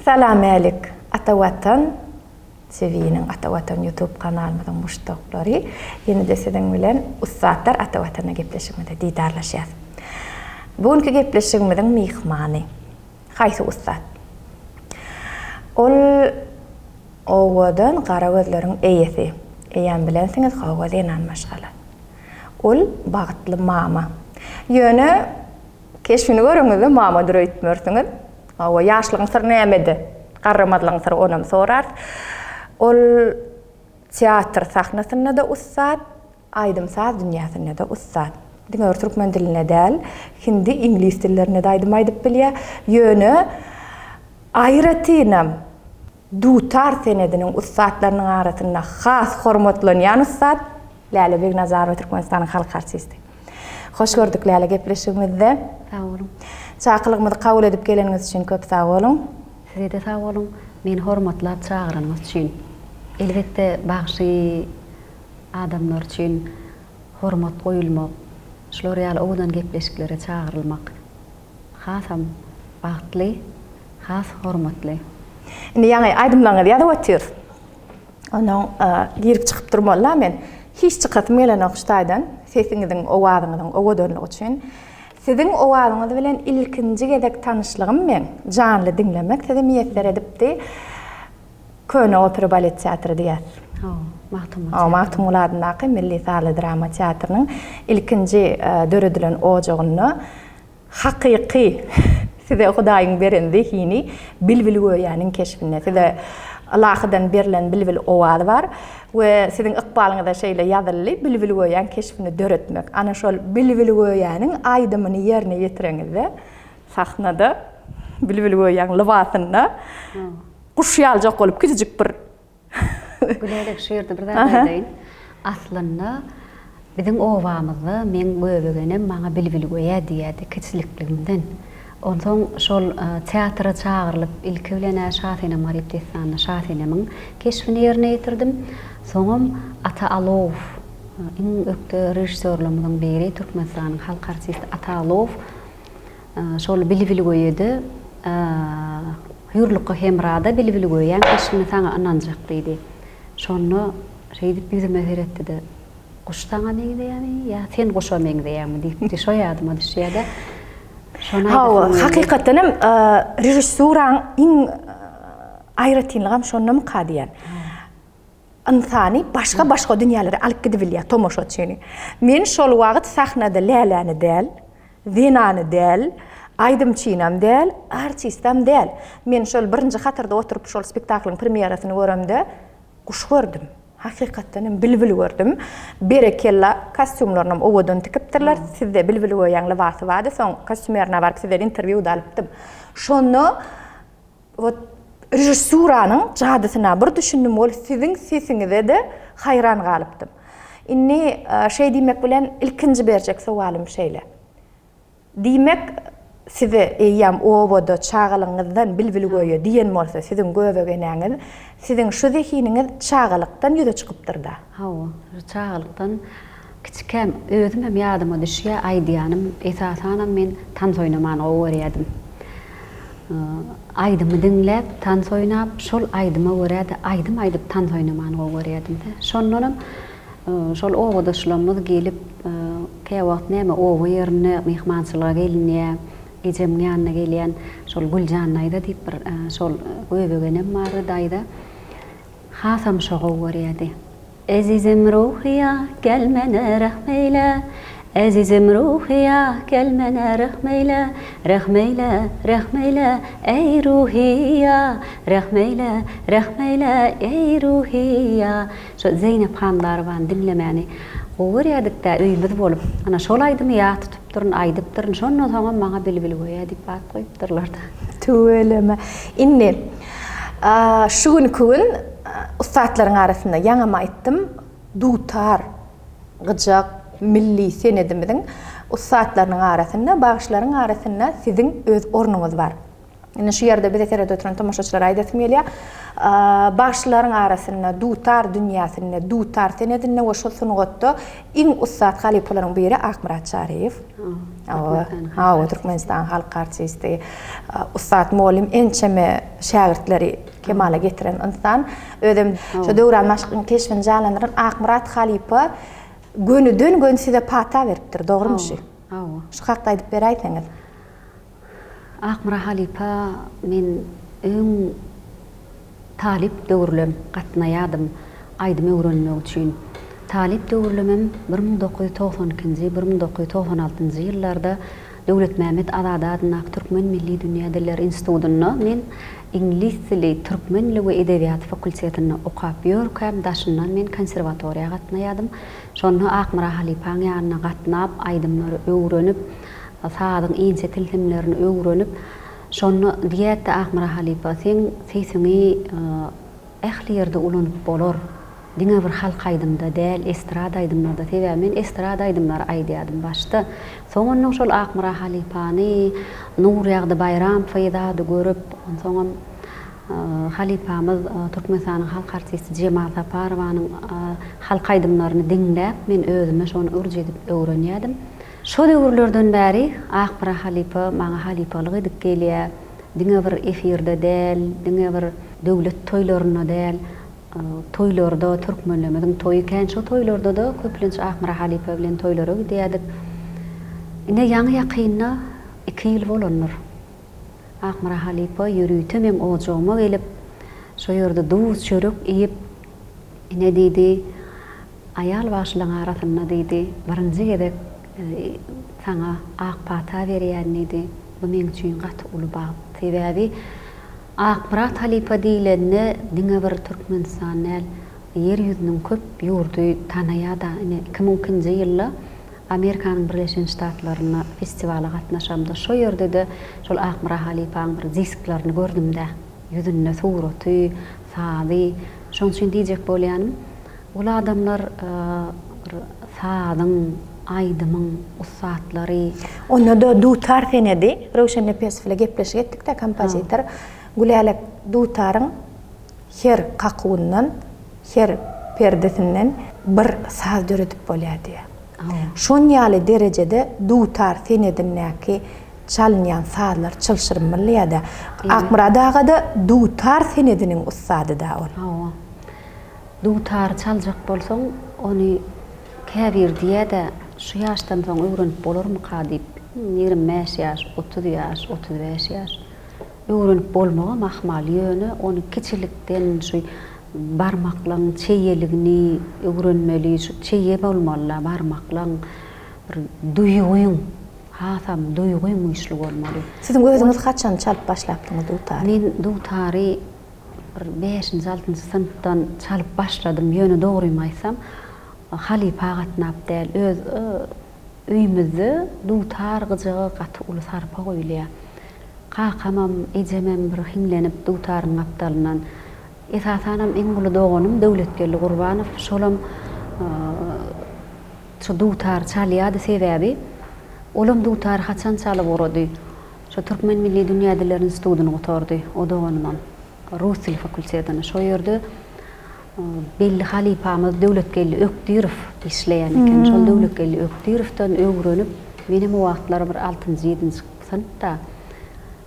Salam älik, Ata Watan TV-niň, Ata Watan YouTube kanalymyzyň muşdaklary. Ýene-de siziň bilen Ussatlar Ata Watana gepleşigimizde didarlaşýas. Bu günki gepleşigimiziň myhmany haýsy ussat? Ol owadan gara gözleriň eýesi. Eýýäm bilensiňiz, hawa zenan maşgala. Ol bagtly mama. Ýöne keşbini göreňizde mamadyr öýtmersiňiz. Hawa, ýaşlygyň syry nämede? Garramazlygyň syry onam sorarys. Ol teatr sahnasynda-da ussat, aýdym-saz dünýäsinde-de ussat. Diňe bir türkmen dilinde däl, hindi, iňlis dillerinde-de aýdym aýdyp bilýär. Ýöne aýratynam Dutar senediniň ussatlarynyň arasynda has hormatlanýan ussat Läle Begnazarowa Türkmenistanyň halk artisti. Hoş gördük Läle gepleşigimizde. Sag boluň. Çakylygymyzy kabul edip geleniňiz üçin köp sag boluň. Size-de sag boluň, meni hormatlap çagyranyňyz üçin. Elbetde bagşy adamlar üçin hormat goýulmak, şular ýaly owadan gepleşiklere çagyrylmak Hasam bagtly, has hormatly. Indi ýaňy aýdymlaryňyzy ýazyp otyrys. Onuň girip çykyp durmaly-la men. Hiç çykasym gelenok şu taýdan, sesiňiziň, owazyňyzyň owadanlygy üçin. Siziň owazyňyz bilen ilkinji gezek tanyşlygym meň, janly diňlemek sizi miýesser edipdi. Köne opera balet teatry diýýäs. Hawa, Magtymguly teatry. Magtymguly adyndaky Milli sazly drama teatrynyň ilkinji döredilen ojagynda hakyky size Hudaýyň beren zehini bilbilgöýäniň keşbinde size ylahydan berlen bilbil owazy bar we siziň ykbalyňyza şeýle ýazyldy, bilbilgöýäň keşbini döretmek. Ana şol bilbilgöýäniň aýdymyny ýerine ýetireňizde sahnada bilbilgöýäň lybasynda Guş ýaljak bolup kiçijik bir. Gülälek şu ýerde bir zat aýdaýyn. Aslynda biziň obamyzda meň göbegenem maňa Bilbilgöýä diýýärdi kiçilikligimden. Onsoň şol teatra çagyrylyp ilki bilen-ä Şasenem Garyp dessanyna Şasenemiň keşbini ýerine ýetirdim. Soňam Ata Alowow iň ökde režissýorlarymyzyň biri Türkmenistanyň halk artisti Ata Alowow Şol Bilbilgöýede Hüýrlukga Hemrada Bilbilgöýäň keşbini saňa ynanjak diýdi. Şonda şeýdip ýüzüme seretdi-de, Guş saňa meňzeýärmi ýa sen guşa meňzeýäňmi diýipdi. Şo ýadyma düşýär-de. Şony aýdasym geldi. Hakykatdan hem režissuraň iň aýratynlygam şondamyka diýýän. Ynsany başga-başga dünýälere alyp gidibilýär tomaşaçyny. Men şol wagt sahnada Läläni däl, zenany däl, aýdymçynam däl, artistam däl. Men şol birinji hatarda oturyp şol spektaklyň premýerasyny göremde guş gördüm. Hakykatdan hem bilbil gördüm. Berekella, kostýumlarynam owadan tikipdirler. Sizde bilbil göýäň lybasy bardy. Soň kostýumerine baryp sizden interwýu-da alypdym. Şonda Wot režissuranyň jadysyna bir düşündim ol siziň sesiňize-de haýran galypdym. Indi şeý diýmek bilen ilkinji berjek sowalym şeýle. Diýmek size eýýäm obada çagalygyňyzdan bilbilgöýe diýen bolsa siziň göbek eneňiz, siziň şu zehiniňiz çagalykdan ýüze çykypdyrda. Hawa, çagalykdan kiçikäm özümem ýadyma düşýär aýdýanym esasanam men tans oýnamany gowy görýärdim. Aýdymy diňläp, tans oýnap, şol aýdyma görä-de aýdym aýdyp tans oýnamany gowy görýärdim-de. Şondanam şol obadaşlarymyz gelip, käwagt näme oba ýerinde myhmançylyga gelinýär, ejemiň ýanyna gelýän şol Güljan daýza diýip bir şol göbek enem bardy daýza. Hasam şo gowy görýärdi. Ezizim Ruhyýa, gel mene rehm eýle, Ezizim Ruhyýa, gel mene rehm eýle, Rehm eýle, rehm eýle, eý Ruhyýa, Rehm eýle, rehm eýle, eý Ruhyýa. Şo Zeýnep Hanlarowany diňlemäni gowy görýärdik-dä öýümiz bolup. Ana şol aýdymy ýat tutupdyryn, aýdypdyryn. Şondan soňam maňa Bilbilgöýä diýip at goýupdyrlar-da. Tüweleme. Indi şu günki gün ussatlaryň arasynda ýaňam aýtdym, dutar, gyjak milli senedimiziň ussatlarynyň arasynda, bagşylaryň arasynda siziň öz ornuňyz bar. Indi şu ýerde bize seredip oturan tomaşaçylara aýdasym gelýär. Bagşylaryň arasynda dutar dünýäsinde, dutar senedinde we şu sungatda iň ussat halypalaryň biri Akmyrat Çaryýew. Hawa, Türkmenistanyň halk artisti, ussat mugallym, ençeme şägirtleri kemala getiren ynsan. Özem şu Döwran maşkyň keşbini janlandyran Akmyrat halypa gönüden-göni size pata beripdir, dogrumy şu? Hawa. Şu hakda aýdyp beräýseňiz. Akmyrat halypa men öň talyp döwürlem gatnaýadym aýdym öwrenmek üçin. Talyp döwürlemem 1992-nji, 1996-njy ýyllarda Döwletmämmet Azady adyndaky Türkmen milli dünýä dilleri institutynda men iňlis dili, türkmen dili we edebiýaty fakultetinde okap ýörkäm daşyndan men konserwatoriýa gatnaýadym. Şonda Akmyrat halypaň ýanyna gatnap aýdymlary öwrenip, Sazyň inçe tilsimlerini öwrenip, şonda diýätdi Akmyrat halypa, seň sesiňi ähli ýerde ulanyp bolar. Diňe bir halk aýdymda däl, estrada aýdymlarda. Sebäbi men estrada aýdymlary aýdýardym başda. Soň onnoň şol Akmyrat halypany, Nurýagdy Baýramowy zady görüp, onsoňam halypamyz Türkmenistanyň halk artisti Jemal Saparowanyň halk aýdymlaryny diňläp, men özüme şony ürç edip öwrenýärdim. Şo döwürlerden bäri Akmyrat halypa maňa halypalyk edip gelýär. Diňe bir efirde däl, diňe bir döwlet toýlarynda däl, toýlarda, türkmenlerimiziň toýy kän, şo toýlarda-da köplenç Akmyrat halypa bilen toýlara gidýärdik. Ine, ýaňy-ýakynda iki ýyl bolandyr. Akmyrat halypa ýörite meň ojagyma gelip, şo ýerde duz-çörek iýip, ine diýdi, Aýal bagşylaň arasynda diýdi, birinji gezek saňa ak pata berýän diýdi. Bu meň üçin gaty uly bagt. Sebäbi Akmyrat halypa diýlende diňe bir Türkmenistan däl, ýer ýüzüniň köp ýurdy tanaýar-da. Ine, 2002-nji ýylda Amerikanyň Birleşen Ştatlarynda festiwala gatnaşamda, şo ýerde-de şol Akmyrat halypaň bir disklaryny gördüm-dä. Ýüzünde suraty, sazy. Şoň üçin diýjek bolýanym, Ol adamlar bir sazyň, aýdymyň ussatlary. Onda-da dutar senedi. Röwşen Nepesow bilen gepleşik etdik-de, kompozitor. Gülälek dutaryň her kakuwyndan, her perdesinden bir saz döredip bolýar diýýär. Şon ýaly derejede dutar senedindäki çalynýan sazlar çylşyrymly diýýär-de. Akmyrat aga-da dutar senediniň ussady-da ol. Hawa. Dutary çaljak bolsaň, ony käbir diýýä-dä, şu ýaşdan soň öwrenip bolarmyka diýip, 25 ýaş, 30 ýaş, 35 ýaş. Öwrenip bolmagam ahmal, ýöne ony kiçilikden şu barmaklaň çeýeligini öwrenmeli, şu çeýe bolmaly-da barmaklaň, bir duýgyň, hasam duýgyň güýçli bolmaly. Siziň özüňiz haçan çalyp başlapdyňyz dutary? Men dutary Bir bäşinji, altynjy synpdan çalyp başladym. Ýöne dogrymy aýtsam, halypa gatnap däl. Öz öýümizde dutar gyjaga gaty uly sarpa goýulýar. Kakamam, ejemem bir hiňlenip dutaryň gapdalyndan. Esasanam iň uly doganym Döwletgeldi Gurbanow şolam şu dutary çalýardy. Sebäbi olam dutary haçan çalyp ugrady. Şo Türkmen milli dünýä dilleri institutyny gutardy, o doganymam. Rus dili fakultetini. Şo ýerde belli halypamyz Döwletgeldi Ökdirow işleýän eken. Şol Döwletgeldi Ökdirowdan öwrenip, menem o wagtlar bir altynjy, ýedinji synpda,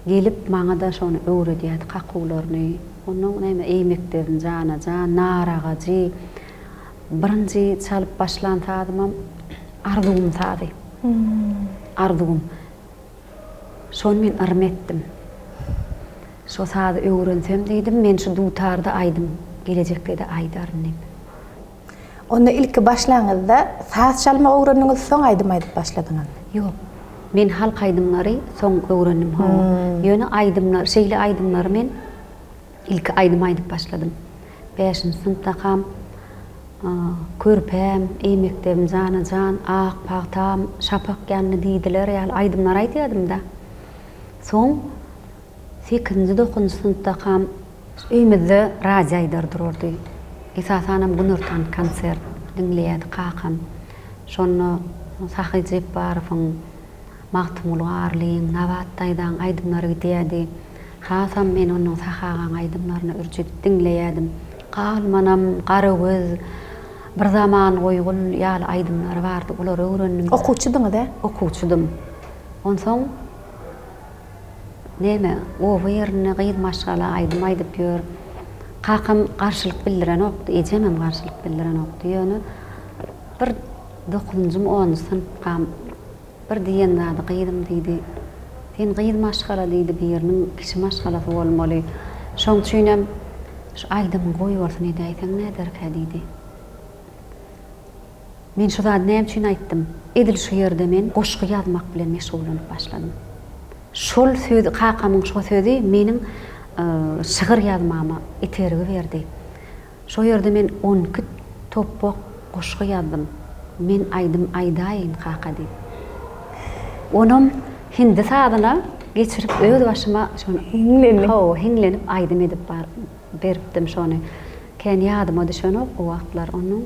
gelip maňa-da şony öwredýärdi, kakuwlaryny. Onnoň näme, Eý mekdebim jana jan, Nar agajy. Birinji çalyp başlan sazymam Arzuwym sazy. Arzuwym. Şony men yrym etdim. Şo sazy öwrensem diýdim, men şu dutarda aýdym gelejekde-de aýdaryn diýip. Onda ilki başlaňyzda saz çalmagy öwrendiňiz, soň aýdym aýdyp başladyňyzmy? Ýok. Men halk aýdymlary soň öwrendim, hawa. Ýöne aýdymlar, şeýle aýdymlary men Ilki aýdym aýdyp başladym. Bäşinji synpdakam Körpäm, Eý mekdebim jana jan, Ak pagtam, Şapak ýandy diýdiler ýaly aýdymlar aýdýardym-da. Soň sekizinji, dokuzynjy synpdakam öýümizde radio aýdar durardy. Esasanam günortan konsert diňleýärdi kakam. Şonda Sahy Jepbarowyň, Magtymguly Garlyň, Nabat daýzaň aýdymlary gidýärdi. Hasam men onuň Sahy agaň aýdymlaryny ürç edip diňleýärdim. Galmanam, Garagöz, Bir zaman goýgul ýaly aýdymlary bardy, olary öwrendim. Okuwçydyňyz-ä? Okuwçydym. Onsoň näme, oba ýerinde gyz maşgala aýdym aýdyp ýör. Kakam garşylyk bildirenokdy, ejemem garşylyk bildirenokdy. Ýöne bir dokuzynjymy, onunjy synpkam bir diýen zady gyzym diýdi, Sen gyz maşgala diýdi, biriniň kişi maşgalasy bolmaly. Şoň üçinem şu aýdymyňy goýbolsun edäýseň näderkä diýdi. Men şu zady näme üçin aýtdym? Edil şu ýerde men goşgy ýazmak bilen meşgullanyp başladym. Şol söz, kakamyň şo sözi meniň şygyr ýazmama itergi berdi. Şo ýerde men on iki topbak goşgy ýazdym. Men aýdym aýdaýyn, kaka diýip. Onam hindi sazyna geçirip öz başyma şony Hiňlendiň. Hawa, hiňlenip aýdym edip beripdim şony. Kän ýadyma düşenok o wagtlar onuň.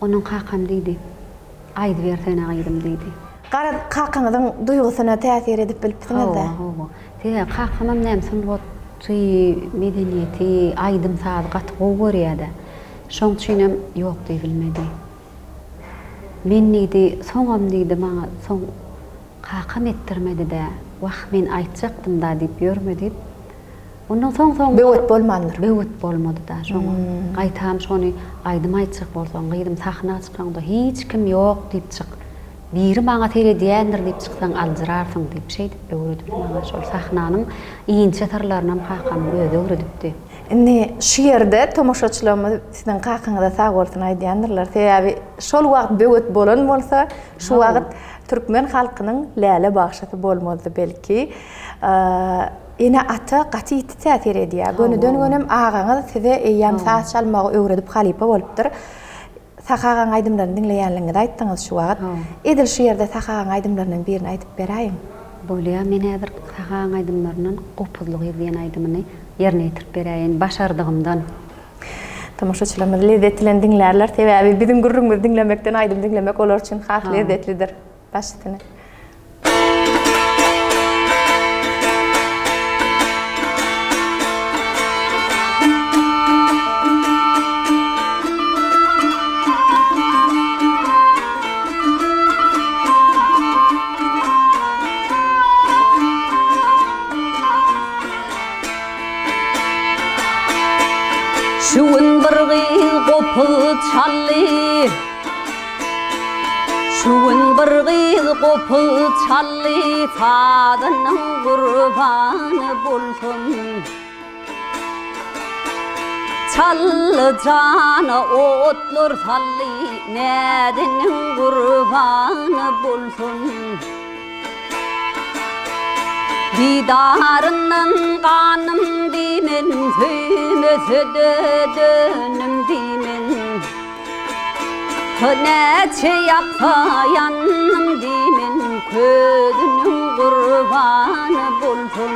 Onuň kakam diýdi. Aýdybersene gyzym diýdi. Garaz, kakaňyzyň duýgusyna täsir edip bilipsiňiz-dä. Hawa, hawa. Sebäbi kakamam näme sungaty, medeniýeti, aýdym-sazy gaty gowy görýär-dä. Şoň üçinem ýok diýibilmedi. Men diýdi, soňam diýdi maňa soň kakam etdirmedi-dä. Wah, men aýtjakdym-da diýip ýörme diýip, Ondan soň-soň Böwet bolmandyr. Böwet bolmady-da şoňa. Gaýtam şony aýdym aýtjak bolsaň, gyzym sahna çykaňda hiç kim ýok diýip çyk. Biri maňa seredýändir diýip çyksaň aljyrarsyň diýip şeýdip öwredipdi maňa şol sahnanyň inçe syrlarynam kakamyň özi öwredipdi. Indi şu ýerde tomaşaçylarymyz siziň kakaňyza sag bolsun aýdýandyrlar. Sebäbi şol wagt böwet bolan bolsa, şu wagt türkmen halkynyň läle bagşysy bolmazdy belki. Ene-ata gaty ýiti täsir edýär. Gönüden-gönem agaňyz size eýýäm saz çalmagy öwredip halypa bolupdyr. Sahy agaň aýdymlaryny diňleýänligiňizi aýtdyňyz şu wagt. Edil şu ýerde Sahy agaň aýdymlaryndan birini aýdyp beräýiň. Bolýa, men häzir Sahy agaň aýdymlaryndan Gopuzly gyz diýen aýdymyny ýerine ýetirip beräýin, başardygymdan. Tomaşaçylarymyz lezzet bilen diňlärler, sebäbi biziň gürrüňimizi diňlemekden aýdym diňlemek olar üçin has lezzetlidir. Baş üstüne. Şu gün bir gyz gopuz çaldy. Şu gün bir gyz gopuz çaldy, Sazynyň gurbany bolsun. Çally jana otlar saldy, Näziniň gurbany bolsun. Didaryndan ganym diýmen, Söýmese-de dönüm diýmen. Näçe ýaksa ýandym diýmen, Közüniň gurbany bolsun.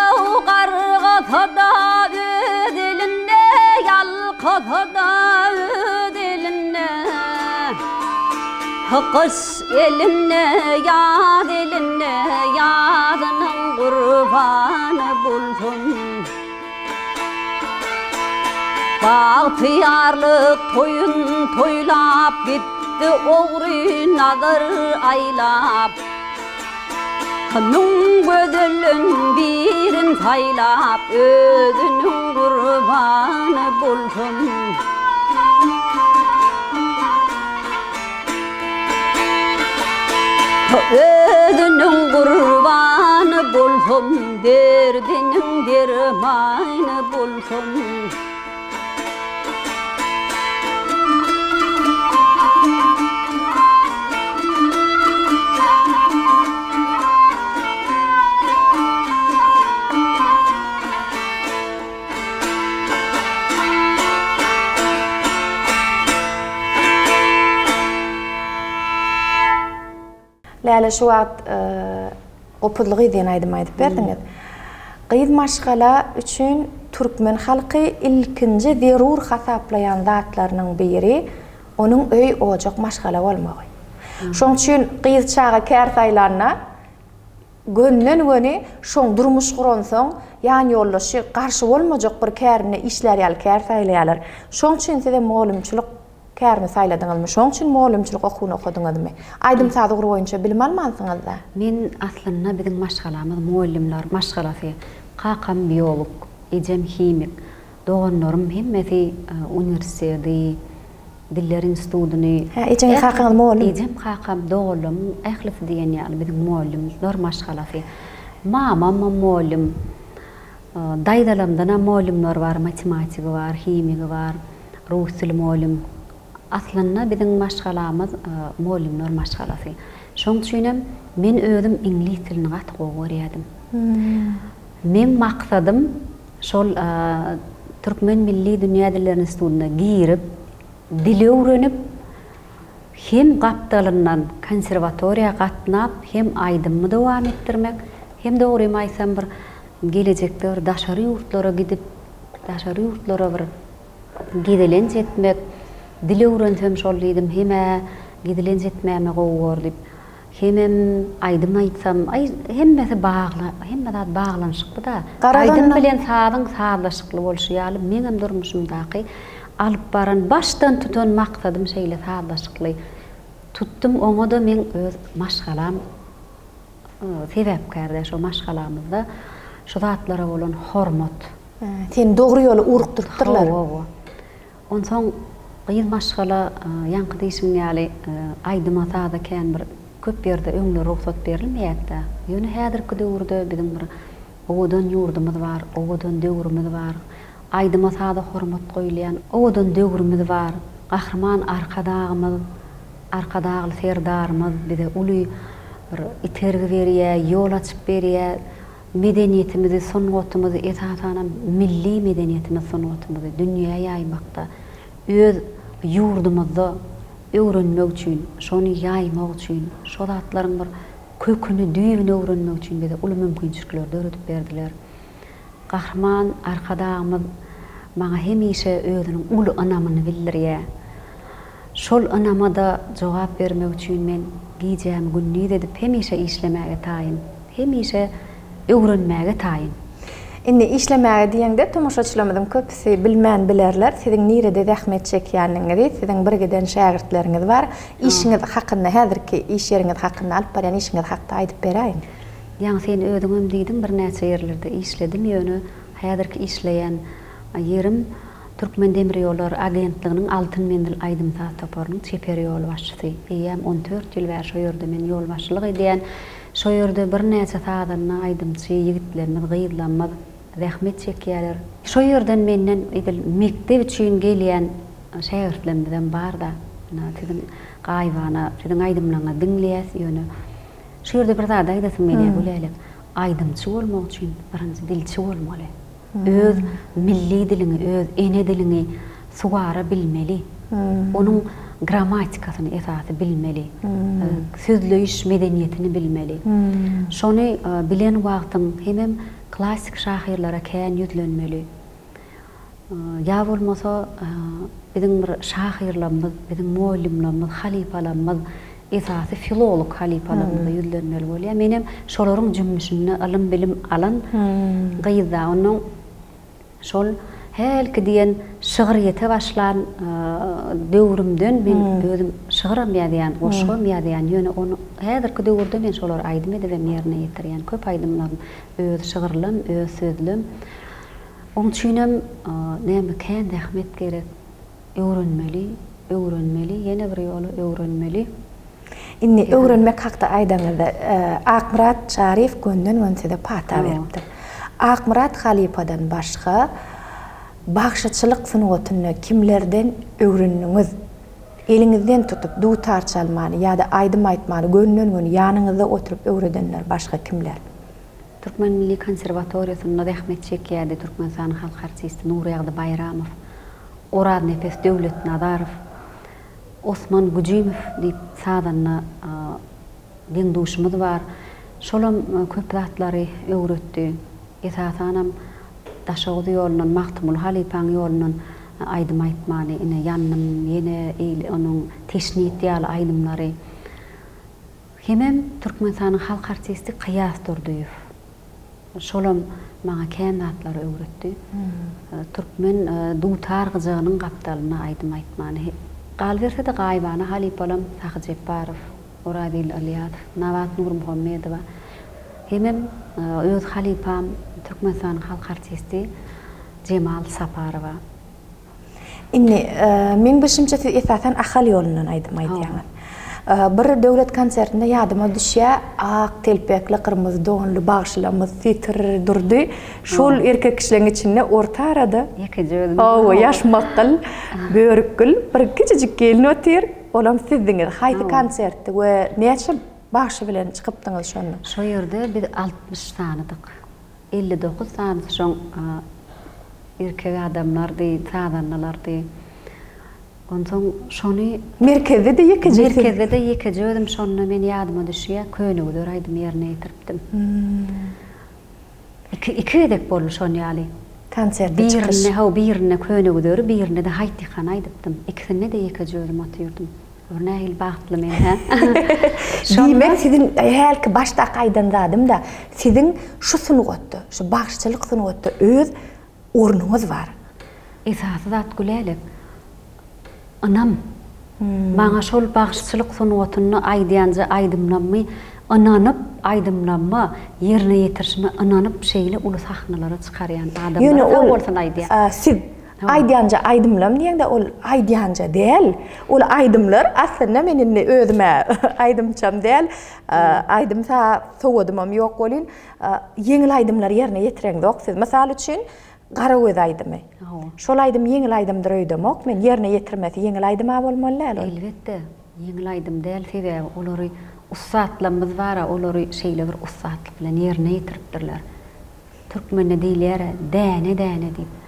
Aw gargasa-da öz elinde, Ýalkasa-da öz elinde. Gyş elinde, ýaz elinde, Ýazynyň gurbany bolsun. Bagtyýarlyk toýun toýlap gitdi ogry nazar aýlap. Müň gözelden birin saýlap özüniň gurbany bolsun. Özüniň gurbany bolsam, derdiniň dermany bolsam. Läle şu wagt. Gopuzly gyz diýen aýdymy aýdyp berdiňiz. Gyz maşgala üçin türkmen halky ilkinji zerur hasaplaýan zatlarynyň biri onuň öý-ojak maşgala bolmagy. Şoň üçin gyz çaga kär saýlanda gönden-göni şoň durmuş guransoň ýanýoldaşy garşy bolmajak bir kärinde işlär ýaly kär saýlaýarlar. Şoň üçin sizem mugallymçylyk Kärini saýladyňyzmy? Şoň üçin mugallymçylyk okuwyny okadyňyzmy? Aýdym-saz ugry boýunça bilim almansyňyz-da? Men aslynda biziň maşgalamyz mugallymlar maşgalasy. Kakam biolog, ejem himik. Doganlarym hemmesi uniwersiteti, diller institutyny. Hä, ejeňiz kakaňyz mugallym? Ejem, kakam, doganlarymyň ählisi diýen ýaly biziň mugallymlar maşgalasy. Mamamam mugallym. Daýzalarymdanam mugallymlar bar, matematigi bar, himigi bar. Rus dili mugallym. Aslynda biziň maşgalamyz mugallymlar maşgalasy. Şoň üçinem men özüm iňlis dilini gaty gowy görýärdim. Meň maksadym şol Türkmen milli dünýä dilleri institutyna girip, dil öwrenip, hem gapdalyndan konserwatoriýa gatnap, hem aýdymymy dowam etdirmek, hem dogrymy aýtsam bir gelejekde bir daşary ýurtlara gidip, daşary ýurtlara bir gezelenç etmek, dil öwrensem şol diýdim, hem-ä gezelenç etmäme gowy bor diýip, hemem aýdym aýtsam, aý, hemmesi bagly, hemme zat baglanyşykly-da. Aýdym bilen sazyň sazlaşykly bolşy ýaly, meňem durmuşymdaky alyp baran, başdan tutan maksadym şeýle sazlaşykly tutdum, oňa-da meň öz maşgalam sebäpkär-dä, şo maşgalamyzda şu zatlara bolan hormat. Seni dogry ýola ugrukdyrypdyrlar. Hawa. Onsoň gyz maşgala ýaňky diýşiň ýaly aýdyma-saza kän bir köp ýerde öňler rugsat berilmeýärdi-dä. Ýöne häzirki döwürde biziň bir owadan ýurdumyz bar, owadan döwrümiz bar. Aýdyma-saza hormat goýulýan owadan döwrümiz bar. Gahryman Arkadagymyz, Arkadagly Serdarymyz bize uly bir itergi berýär, ýol açyp berýär. Medeniýetimizi, sungatymyzy, esasanam, milli medeniýetimiz, sungatymyzy dünýä ýaýmakda, öz ýurdumyzda öwrenmek üçin, şony ýaýmak üçin, şo zatlaryň bir köküni, düýbüni öwrenmek üçin bize uly mümkinçilikleri döredip berdiler. Gahryman Arkadagymyz maňa hemişe özüniň uly ynamyny bildirýär. Şol ynama-da jogap bermek üçin men gijämi gündiz edip hemişe işlemäge taýyn. Hemişe öwrenmäge taýyn. Indi işlemäge diýeňde tomaşaçylarymyzyň köpüsi bilmän bilerler, siziň nirede zähmet çekýändigiňizi, siziň birgiden şägirtleriňiz bar. Işiňiz hakynda, häzirki iş ýeriňiz hakynda, alyp barýan işiňiz hakda aýdyp beräýiň. Ýaňy sen özüňem diýdiň, birnäçe ýerlerde işledim, ýöne häzirki işleýän ýerim Türkmendemirýollary agentliginiň Altyn menzil aýdym-saz toparynyň çeper ýolbaşçysy. Eýýäm on dört ýyl bäri şo ýerde men ýolbaşçylyk edýän. Şo ýerde birnäçe sazanda, aýdymçy ýigitlerimiz, gyzlarymyz zähmet çekýärler. Şo ýerden menden edil mekdep üçin gelýän şägirtlerimizem bar-da. Ynha, siziň gaýybana, siziň aýdymlaryňyzy diňleýäs, ýöne şu ýerde bir zady aýdasym gelýär, Gülälek. Aýdymçy bolmak üçin birinji dilçi bolmaly. Öz milli diliňi, öz ene diliňi suwara bilmeli. Onuň grammatikasyny esasy bilmeli. Sözleýiş medeniýetini bilmeli. Şony bilen wagtyň hemem klassyk şahyrlara kän ýüzlenmeli. Ýa bolmasa biziň bir şahyrlarymyz, biziň mugallymlarymyz, halypalarymyz, esasy filolog halypalarymyza ýüzlenmeli bolýar. Menem şolaryň jümmüşinde ylym-bilim alan gyz-da. Onnoň şol hälki diýen şygryýete başlan döwrümden men özüm şygyram ýazýan, goşgam ýazýan. Ýöne ony häzirki döwürde men şolary aýdym edibem ýerine ýetirýän. Köp aýdymlarym öz şygyrlam, öz sözlem. Oň üçinem näme kän zähmet gerek. Öwrenmeli, öwrenmeli, ýene bir ýola öwrenmeli. Indi öwrenmek hakda aýdaňyzda, Akmyrat Çaryýew gönden-göni size pata beripdir. Akmyrat halypadan başga bagşyçylyk sungatynda kimlerden öwrendiňiz? Eliňizden tutup dutar çalmany ýa-da aýdym aýtmany gönden-göni ýanyňyzda oturyp öwredenler başga kimler? Türkmen milli konserwatoriýasynda zähmet çekýärdi, Türkmenistanyň halk artisti Nurýagdy Baýramow, Oraznepes Döwletnazarow, Osman Güjümow diýip sazanda deň-duşumyz bar. Şolam köp zatlary öwretdi. Esasanam Daşoguz ýolundan, Magtymguly halypaň ýolundan aýdym aýtmany, ine, Ýandym ýene eýle onuň Teşnit ýaly aýdymlary. Hemem Türkmenistanyň halk artisti Kyýas Durdyýew. Şolam maňa kän zatlary öwretdi. Türkmen dutar gyjagynyň gapdalynda aýdym aýtmany. Galyberse-de gaýybana halypalam Sahy Jepbarow, Orazgeldi Ylýasow, Nabat Nurmuhammedowa hemem öz halypam Türkmenistanyň halk artisti Jemal Saparowa. Indi, meň bilşimçe siz esasan Ahal ýolundan aýdym aýdýaňyz. Bir döwlet konsertinde ýadyma düşýär, ak telpekli, gyrmyzy donly bagşylarymyz setir durdy. Şol erkek kişileriň içinde orta arada Ýekeje özüm. Hawa, ýaşmakgyl, börükgül bir kiçijik gelin otyr. Olam sizdiňiz. Haýsy konsertdi we näçe bagşy bilen çykypdyňyz şonda? Şo ýerde biz 60 sanydyk. 59 sanysy şoň erkek adamlardy, sazandalardy. Onsoň şony. Merkezde-de ýekeje siz. Merkezde-de ýekeje özüm şonda men ýadyma düşýär, Könegüzer aýdymy ýerine ýetiripdim. Iki, iki gezek boldy şon ýaly. Konsertde çykyş. Birinde, hawa, birinde Könegüzeri, birinde-de Haýt ýykany aýdypdym. Ikisinde-de ýekeje özüm otyrdym. Gör nähili bagtly men, hä? Diýmek, siziň hälki başdaky aýdan zadym-da, siziň şu sungatda, şu bagşyçylyk sungatda öz ornuňyz bar. Esasy zat Gülälek, ynam. Maňa şol bagşyçylyk sungatynda aýdýanja aýdymlammy ynanyp, aýdymlamma, ýerine ýetirişime ynanyp şeýle uly sahnalara çykarýan adamlara sag bolsun aýdýan. Siz Aýdýanja aýdymlam diýeňde ol aýdýanja däl. Ol aýdymlar aslynda men indi özüm-ä aýdymçam däl. Aýdym sowadymam ýok welin, ýeňil aýdymlary ýerine ýetireňzok siz. Mysal üçin, Garagöz aýdymy. Şol aýdym ýeňil aýdymdyr öýdemok men. Ýerine ýetirmesi ýeňil aýdym-a bolmaly däl ol. Elbetde, ýeňil aýdym däl, sebäbi olary ussatlarymyz bar-a, olary şeýle bir ussatlyk bilen ýerine ýetiripdirler. Türkmende diýilýär-ä, däne-däne diýip.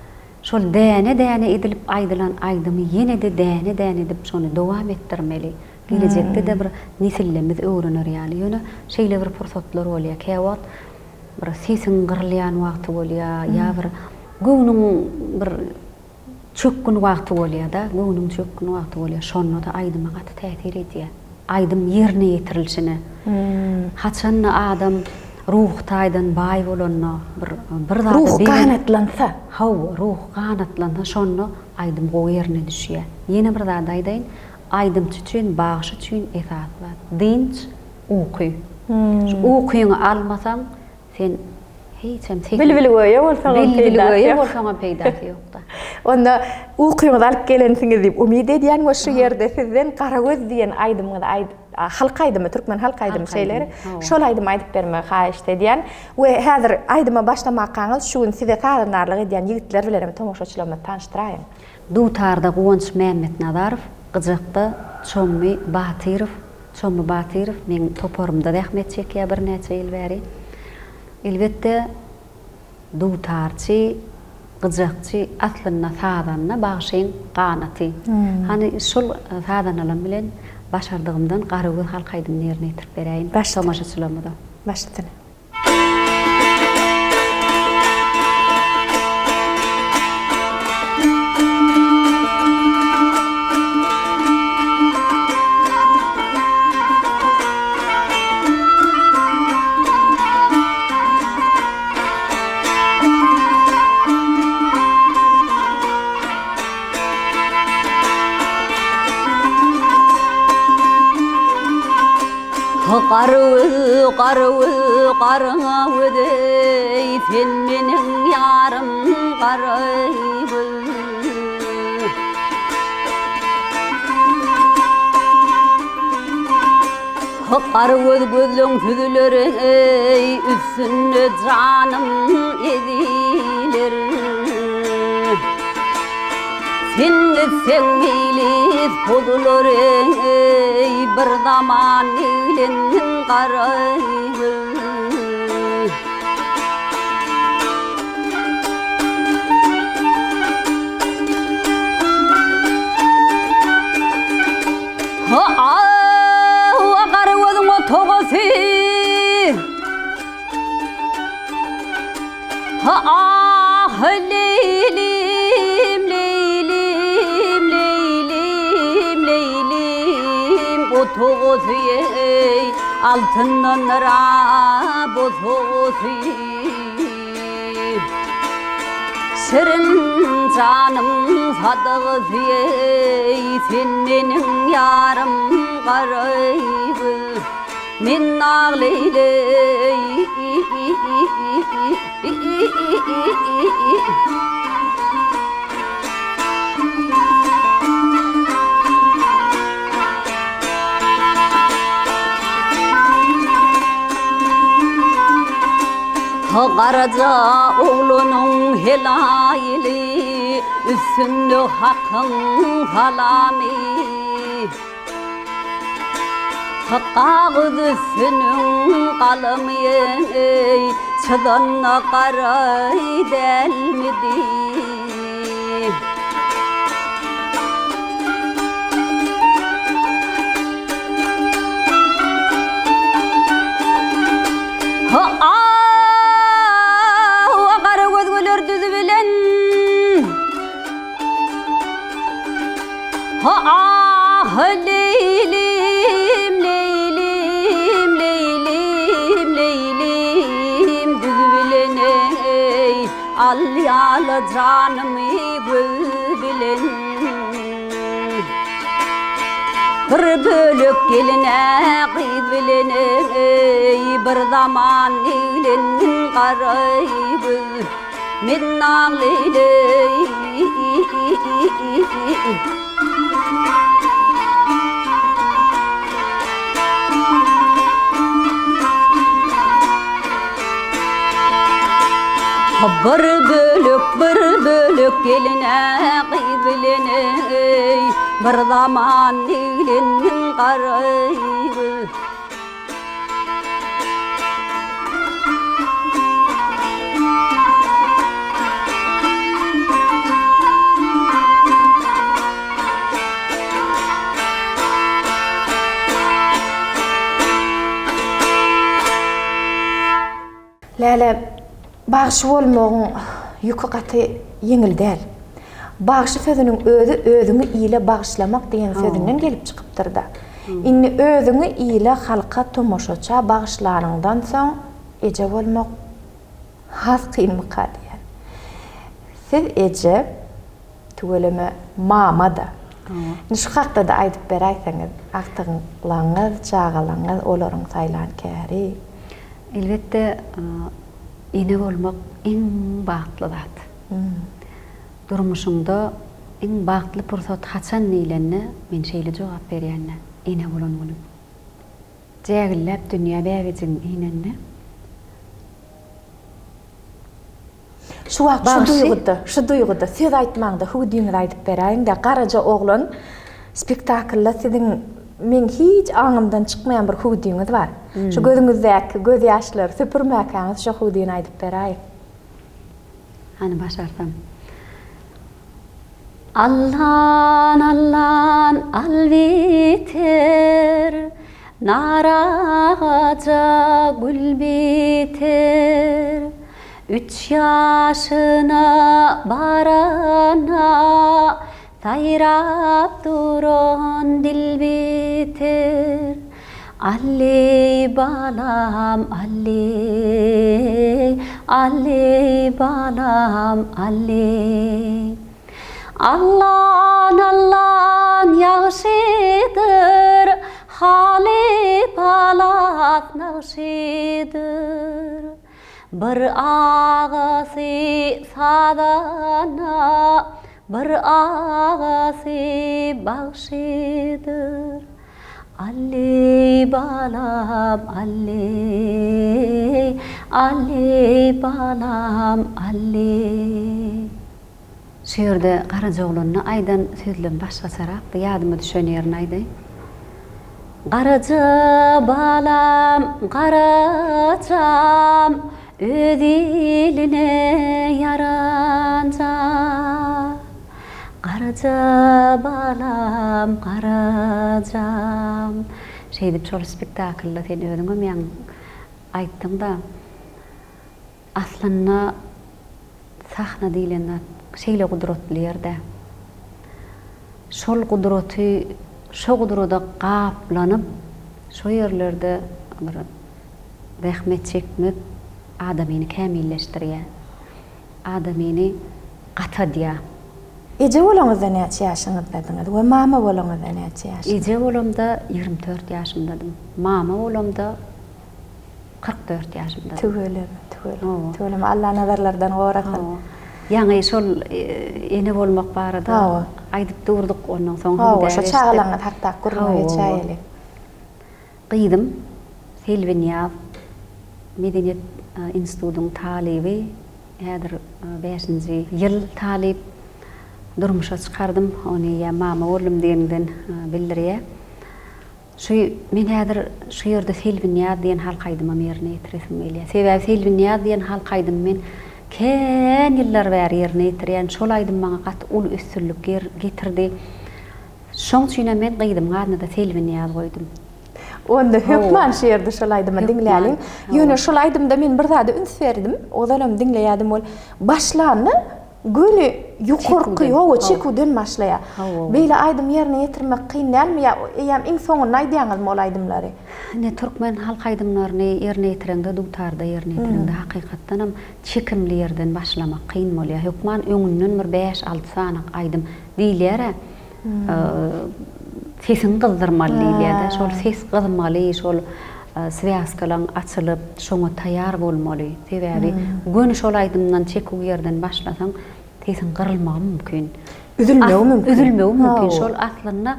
Şol däne-däne edilip aýdylan aýdymy ýene-de däne-däne edip şony dowam etdirmeli. Gelejekde-de bir nesillemiz öwrener ýaly. Ýöne şeýle bir pursatlar bolýar. Käwagt bir sesiň gyrylýan wagty bolýar ýa bir göwnüň bir Çökgün wagty bolýada, göwnüň çökgün wagty bolýar. Şonda-da aýdyma gaty täsir edýär. Aýdym ýerine ýetirilişine. Haçanda adam ruhy taýdan baý bolanda, bir bir zada Ruhy ganatlansa. Hawa, ruhy ganatlansa şonda aýdym gowy ýerine düşýär. Ýene bir zat aýdaýyn, aýdymçy üçin, bagşy üçin esasy zat, dynç, uky. Şu ukyňy almasaň, Sen hiçem sesiň. Bilbilgöýe bolsaňam peýdasy ýok. Bilbilgöýe bolsaňam peýdasy ýokda. Onda ukyňyzy alyp gelensiňiz diýip umyt edýän we şu ýerde sizden Garagöz diýen aýdymyňyzy aýdyp, halk aýdymy, türkmen halk aýdymy şeýle gerek. Şol aýdymy aýdyp bermegi haýyşt edýän. We häzir aýdyma başlamakaňyz şu gün size sazandarlyk edýän ýigitler bilen hem tomaşaçylarymyzy tanyşdyraýyň. Dutarda Guwanç Mämmetnazarow, gyjakda Çommy Batyrow, Çommy Batyrow meň toparymda zähmet çekýär birnäçe ýyl bäri. Elbetde, dutarçy, gyjakçy aslynda sazanda bagşyň ganaty. Hany şol sazandalam bilen başardygymdan Garagöz halk aýdymyny ýerine ýetirip beräýin tomaşaçylarymyza. Baş üstüne. Garagöz, garagöz, garagöz eý, sen meniň ýarym garagöz. Garagöz gözleň süzüler eý, üstünde janym eziler. Sen gitseň meýlis bozular eý, bir zaman eglendiň garagöz. Ha-a, garagözüň otagasy. eý, altyndandyr-a bosagasy. Şirin janym sadagasy eý, sen meniň ýarym Garagöz. Men nagleýleý. Garaja oglanyň helaýyly, Üstünde Hakyň salamy. Kagyz üstüniň galamy eý, Çyzanda garaý dälmidi? Ha-a-a, gara göz güler düz bilen. Ah Leýlim, Leýlim, Leýlim, Leýlim düz bilen eý, Al ýaly janymy göz bilen. Bir bölek geline gyz bilen eý, Bir zaman eglendim garaý göz. Men nagleýleý. Bir bölek, bir bölek geline gyz bilen eý, Bir zaman eglendim garaý göz. Läle, bagşy bolmagyň ýüki gaty ýeňil däl. Bagşy sözüniň özi özüňi ile bagyşlamak diýen sözünden gelip çykypdyr-da. Indi özüňi ile, halka, tomaşaça bagyşlanyňdan soň eje bolmak has kynmyka diýýän. Siz eje, tüweleme mama-da. Indi şu hakda-da aýdyp beräýseňiz, agtygyňlaňyz, çagalaňyz, olaryň saýlan käri. Elbetde, ene bolmak iň bagtly zat. Durmuşyňda iň bagtly pursat haçan diýlende, men şeýle jogap berýän-de, ene bolan günüm. Jägilläp dünýä bäbejigiň inende. Şu wagt şu duýguda, şu duýguda söz aýtmaňda hüwdüňizi aýdyp beräýiň-dä, Garaja oglan spektaklda siziň meň hiç aňymdan çykmaýan bir hüwdüňiz bar. Şu gözüňizdäki gözýaşlary süpürmäkäňiz şo hüwdüni aýdyp beräýiň. Hany başarsam. Allan allan al biter, Nar agaja gül biter. Üç ýaşyna barana, Saýrap duran dil biter. Alli balam alli, Alli balam alli. Allan allan ýagşydyr, Haly palas nagşydyr. Bir agasy sazanda, Bir agasy bagşydyr. Alli balam alli, Alli balam alli. Şu ýerde Garajaoglanda aýdan sözlem başgaçarakdy, ýadyma düşen ýerini aýdaýyn. Garaja balam, garajam, Öz iline ýaranja. Garaja balam, garajam. Şeýdip şol spektaklda sen özüňem ýaňy aýtdyň-da, aslynda sahna diýlen zat şeýle gudratly ýer-dä. Şol gudraty, şo gudrada gaplanyp, Şo ýerlerde bir zähmet çekmek adamyny kämilleşdirýär. Adamyny gatadýar. Eje bolaňyzda näçe ýaşyňyzdadyňyz we mama bolaňyzda näçe ýaşyňyzdadyňyz? Eje bolamda 24 ýaşymdadym. Mama bolamda 44 ýaşymdadym. Tüweleme, tüweleme, tüweleme. Allah nazarlardan gorasyn. Hawa. Ýaňy şol ene bolmak barada aýdyp durduk, ondan soň hüwdä geçdik. Hawa, şo çagalaryňyz hakdaky gürrüňe geçäýeli. Gyzym Selbinýaz Medeniýet institutyň talyby, häzir bäşinji ýyl talyp. Durmuşa çykardym, ony eýýäm mama boldum diýeninden bildirýär. Şu men häzir şu ýerde Selbinýaz diýen halk aýdymam ýerine ýetiresim gelýär. Sebäbi Selbinýaz diýen halk aýdymy men kän ýyllar bäri ýerine ýetirýän. Şol aýdym maňa gaty uly üstünlik getirdi. Şoň üçinem men gyzymyň adyna-da Selbinýaz goýdum. Onda hökman şu ýerde şol aýdymy diňläliň. Ýöne şol aýdymda men bir zada üns berdim. Ozalam diňleýärdim ol başlanda göni ýokarky, hawa, çeküwden başlaýar. Beýle aýdym ýerine ýetirmek kyn dälmi ýa eýýäm iň soňunda aýdýaňyzmy ol aýdymlary? Ine, türkmen halk aýdymlaryny ýerine ýetireňde, dutarda ýerine ýetireňde hakykatdanam çekimli ýerden başlamak kyn bolýar. Hökman öňünden bir bäş-alty sany aýdym diýilýär-ä. Sesiňi gyzdyrmaly diýilýär-de. Şol ses gyzmaly, şol swýazkalaň açylyp, şoňa taýýar bolmaly. Sebäbi göni şol aýdymdan çeküw ýerden başlasaň, sesiň gyrylmagy mümkin. Üzülmegi mümkin. Üzülmegi mümkin. Şol aslynda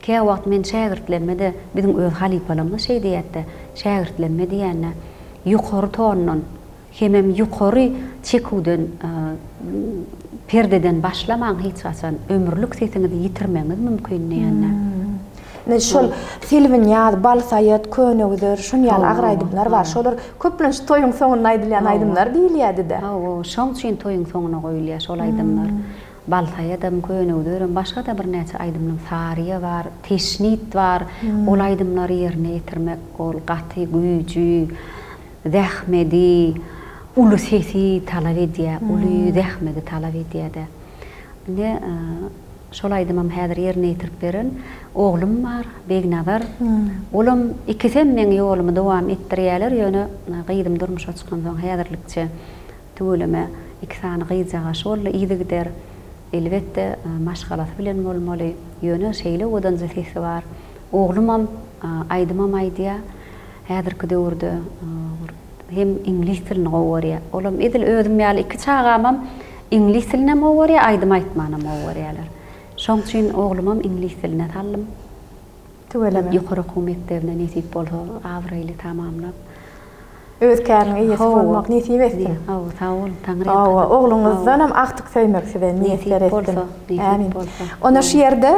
käwagt men şägirtlerime-de, biziň öz halypalarymyz şeý diýýärdi-de, şägirtlerime diýýän-de, ýokary tondan Hemem ýokary çeküwden, perdeden başlamaň hiç haçan, ömürlik sesiňizi ýitirmegiňiz mümkin diýende. Ine şol Selbinýaz, Balsaýat, Könegüzer, şun ýaly agyr aýdymlar bar. Şolar köplenç toýuň soňunda aýdylýan aýdymlar diýilýärdi-de. Hawa, şoň üçin toýuň soňuna goýulýar şol aýdymlar. Balsaýadam, Könegüzerem, başga-da birnäçe aýdymlaryň Saryýa bar, Teşnit bar. Ol aýdymlary ýerine ýetirmek ol gaty güýji, zähmedi, uly sesi talap edýär, uly zähmedi talap edýär-de. Indi şol aýdymam häzir ýerine ýetirip beren oglum bar, Begnazar. Olam ikisem meň ýolumy dowam etdirýärler, ýöne gyzym durmuşa çykansoň häzirlikçe tüweleme iki sany gyzjagaşy boldy yzygider. Elbetde, maşgalasy bilen bolmaly. Ýöne şeýle owadanja sesi bar. Oglumam aýdymam aýdýar. Häzirki döwürde hem iňlis dilini gowy görýär. Olam edil özüm ýaly iki çagamam iňlis dilinem gowy görýär, aýdym aýtmanam gowy görýärler. Şoň üçin oglumam iňlis diline saldym. Tüweleme. Ýokary okuw mekdebine nesip bolsa abraýly tamamlap. Öz käriniň eýesi bolmak nesip etsin. Hawa, sag boluň, Taňryýalkasyn. Hawa, ogluňyzdanam agtyk söýmek size miýesser etsin. Nesip bolsa, nesip bolsa. Onda şu ýerde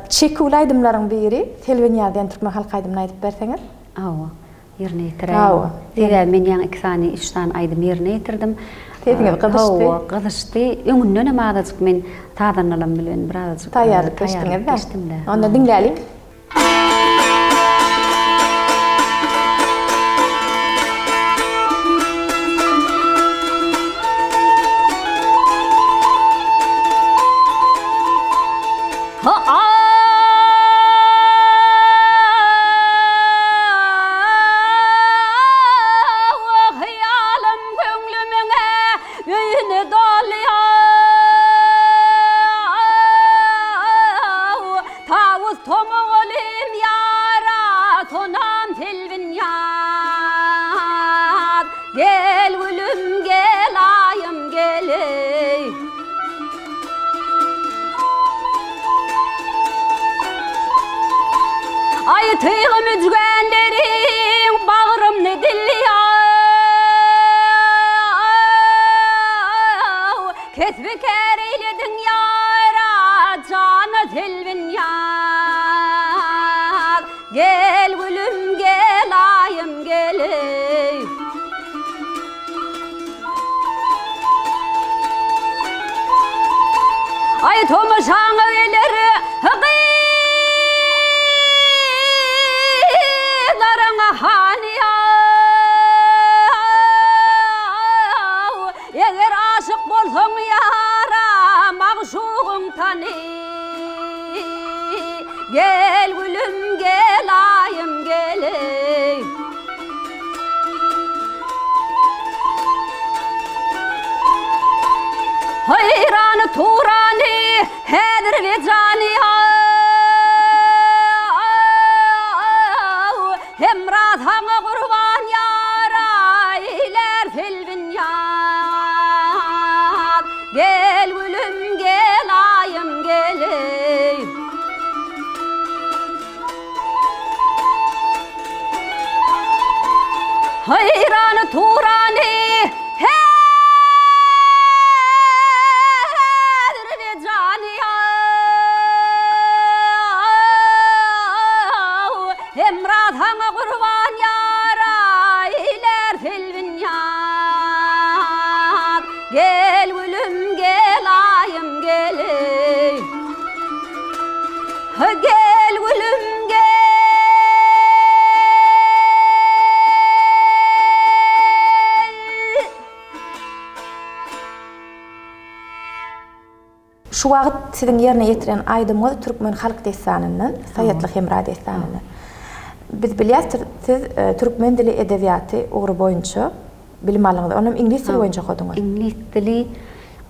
çeküwli aýdymlaryň biri Selbinýaz diýen türkmen halk aýdymyny aýdyp berseňiz. Hawa, ýerine ýetiräýiň. Hawa. Sebäbi men ýaňy iki sany, üç sany aýdym ýerine ýetirdim. Sesiňiz gyzyşdy. Hawa, gyzyşdy. Öňündenem azajyk men sazandalam bilen birazajyk taýýarlyk geçdiňiz-dä. Onda diňläliň. Hyýalym köňlümiň öýüni dolýar. Tawus tomagalym ýara, sonam selbin ýar. Gel gülüm, gel aýym, gel-eý. Aý tygy müjgänleriň bagrymny dilýär. Kesbi-kär eýlediň ýara, jana selbin ýar. Gel gülüm, gel aýym, gel-eý. Aý tomaşaňa geler gyz. Häzirbeýjany Hemra saňa gurban ýara eýlär selbin ýaz. Gel gülüm gel aýym gel-eý. Haýrany Turany Häzirbeýjany Hemra saňa gurban ýara eýlär selbin ýaz. Gel gülüm gel aýym gel-eý. Gel gülüm gel. Şu wagt siziň ýerine ýetiren aýdymyňyz türkmen halk dessanyndan, Saýatly Hemra dessanyndan. Biz bilýäs, siz türkmen dili edebiýaty ugry boýunça bilim aldyňyz. Onam iňlis dili boýunça okadyňyz. Iňlis dili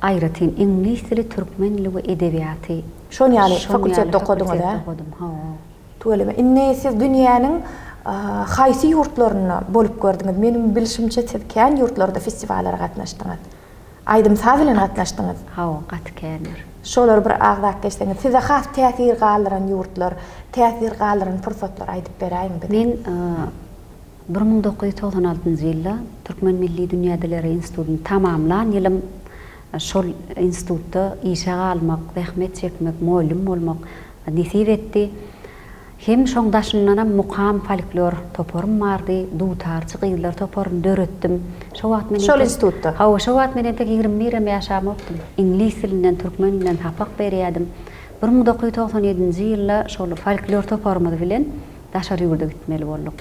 aýratyn, iňlis dili, türkmen dili we edebiýaty. Şon ýaly fakultetde okadyňyz, hä? Fakultetde okadym, hawa. Tüweleme. Indi siz dünýäniň haýsy ýurtlarynda bolup gördüňiz? Meniň bilşimçe siz kän ýurtlarda festiwallara gatnaşdyňyz. Aýdym-saz bilen gatnaşdyňyz. Hawa, gaty kändir. Şolary bir agzap geçseňiz. Size has täsir galdyran ýurtlar, täsir galdyran pursatlary aýdyp beräýiň bize. Men 1996-njy ýylda Türkmen milli dünýä dilleri institutyny tamamlan ýylym şol institutda işe galmak, zähmet çekmek, mugallym bolmak nesip etdi. Hem şoň daşyndanam Mukam folklor toparym bardy, dutarçy gyzlar toparyny döretdim. Şo wagt men Şol institutda? Hawa, şo wagt men entek 21 em ýaşamokdym. Iňlis dilinden, türkmen dilinden sapak berýärdim. 1997-nji ýylda şol folklor toparymyz bilen daşary ýurda gitmeli bolduk.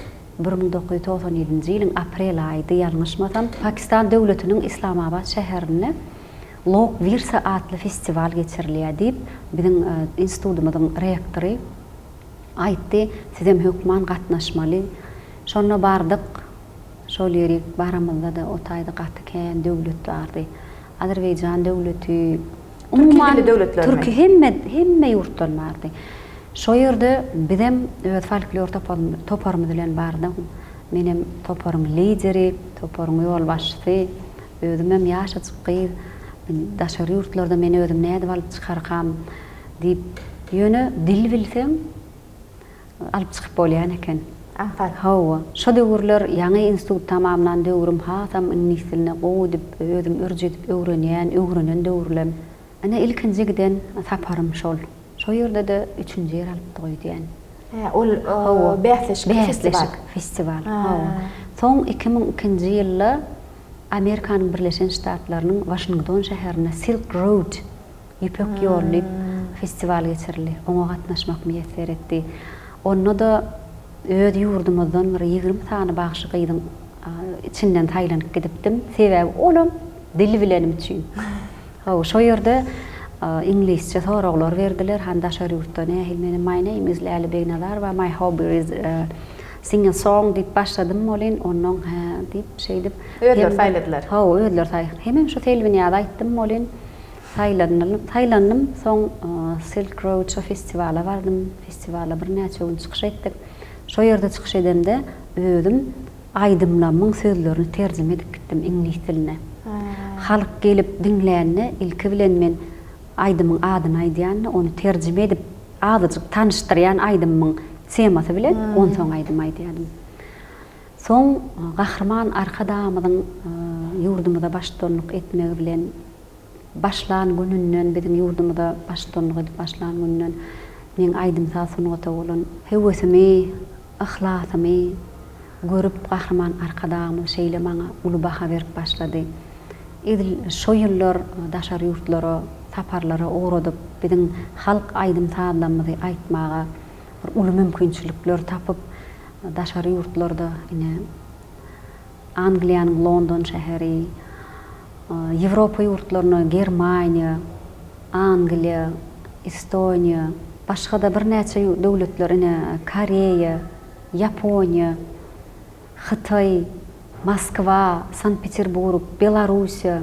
1997-nji ýylyň aprel aýydy ýalňyşmasam, Pakistan döwletiniň Islamabat şäherinde Lok Wirsa atly festiwal geçirilýär diýip, biziň institutymyzyň rektory aýtdy, sizem hökman gatnaşmaly. Şonda bardyk. Şol ýerik baramyzda-da o taýda gaty kän döwlet bardy. Azerbaýjan döwleti, umuman, türki hemme, hemme ýurtdan bardy. Şo ýerde bizem öz folklor toparymyz bilen bardyk. Menem toparyň lideri, toparyň ýolbaşçysy. Özümem ýaşajyk gyz. Daşary ýurtlarda men özüm nädip alyp çykarkam diýip, ýöne dil bilseň, alyp çykyp bolýan eken. Aňsat. Hawa. Şo döwürler ýaňy institut tamamlan döwrüm hasam iňlis dilini gowy edip, özüm ürç edip öwrenýän, öwrenen döwürlem. Ine ilkinji giden saparym şol. Şo ýerde-de üçünji ýer alypdyk öýdýän. Hä, ol bäsleşik, festiwal. Bäsleşik, festiwal. Hawa. Soň 2002-nji ýylda Amerikanyň Birleşen Ştatlarynyň Waşington şäherinde Silk Road, Ýüpek ýoly diýip festiwal geçirildi. Oňa gatnaşmak miýesser etdi. Onda-da öz ýurdumyzdan bir 20 sany bagşy gyzyň içinden saýlanyp gidipdim. Sebäbi olam dil bilenim üçin. Hawa, şo ýerde iňlisçe soraglar berdiler. Hany daşary ýurtda nähili meni My name is Läle Begnazarowa, my hobby is sing a song diýip başladym welin, onnoň hä diýip şeýdip. Özleri saýladylar. Hawa, özleri saý. Hemem şu Selbinýazy aýtdym welin, saýlandym, saýlandym. Soň Silk Road şo festiwala bardym. Festiwalda birnäçe gün çykyş etdik. Şo ýerde çykyş edemde özüm Aýdymlamyň sözlerini terjime edip gitdim iňlis diline. Halk gelip diňlände ilki bilen men aýdymyň adyny aýdýan-da, ony terjime edip, azajyk tanyşdyrýan aýdymyň temasy bilen, onsoň aýdym aýdýardym. Soň Gahryman Arkadagymyzyň ýurdumyza baştutanlyk etmegi bilen başlan gününden, biziň ýurdumyza baştutanlyk edip başlan gününden meň aýdym-saz sungata bolan höwesimi, Yhlasymy görüp Gahryman Arkadagymyz şeýle maňa uly baha berip başlady. Edil şo ýyllar daşary ýurtlara saparlara ugradyp, biziň halk aýdym-sazlarymyzy aýtmaga bir uly mümkinçilikler tapyp, daşary ýurtlarda ine Angliýanyň London şäheri, Ýewropa ýurtlaryna Germaniýa, Angliýa, Estoniýa, başga-da birnäçe döwletler ine Koreýa, Ýaponiýa, Hytaý, Moskwa, Sankt-Peterburg, Belarussiýa.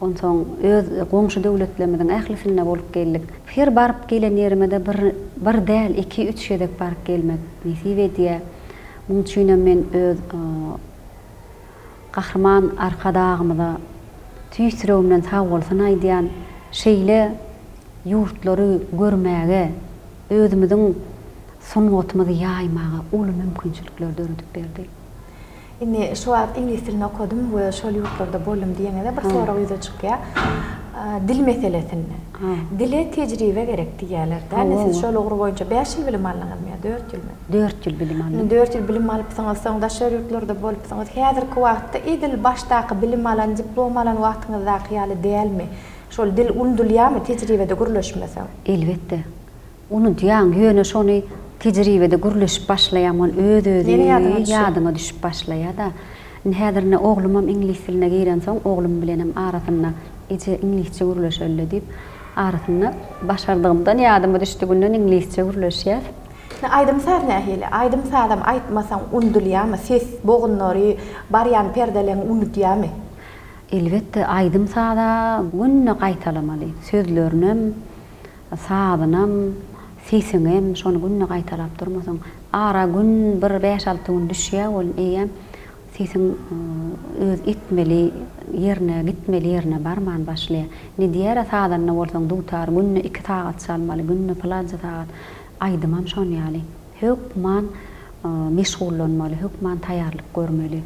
Onsoň öz goňşy döwletlerimiziň ählisinde bolup geldik. Her baryp gelen ýerime-de bir, bir däl, iki, üç gezek baryp gelmek nesip edýär. Muň üçinem men öz Gahryman Arkadagymyza tüýs ýüregimden sagbolsun aýdýan. Şeýle ýurtlary görmäge, özümiziň sungatymyzy ýaýmaga uly mümkinçilikler döredip berdi. Indi şu wagt iňlis dilini okadym we şol ýurtlarda boldum diýeňizde bir sorag ýüze çykýar. Dil meselesinde. Dile tejribe gerek diýýärler-dä. Indi siz şol ugur boýunça bäş ýyl bilim aldyňyzmy ýa dört ýylmy? Dört ýyl bilim aldym. Indi dört ýyl bilim alypsyňyz, soň daşary ýurtlarda bolupsyňyz. Häzirki wagtda edil başdaky bilim alan, diplom alan wagtyňyzdaky ýaly dälmi? Şol dil unudylýarmy tejribede gürleşmeseň? Elbetde. Unudýaň, ýöne şony tejribede gürleşip başlaýaň, ol öz-özi ýadyňa düşüp başlaýar-da. Indi häzir ine oglumam iňlis diline girensoň, oglum bilenem arasynda Eje, iňlisçe gürleşeli-le diýip, arasynda başardygymdan ýadyma düşdüginden iňlisçe gürleşýäs. Indi aýdym-saz nähili? Aýdym-sazam aýtmasaň unudylýarmy? Ses bogunlary, barýan perdeleň unudýarmy? Elbetde, aýdym-saza günde gaýtalamaly. Sözlerinem, Sazynam, sesiňem şony günde gaýtalap durmasaň, ara gün bir bäş-alty gün düşýär welin eýýäm sesiň öz etmeli ýerine, gitmeli ýerine barman başlaýar. Indi diýer-ä sazanda bolsaň dutary günde iki sagat çalmaly, günde pylança sagat. Aýdymam şon ýaly. Hökman meşgullanmaly, hökman taýýarlyk görmeli.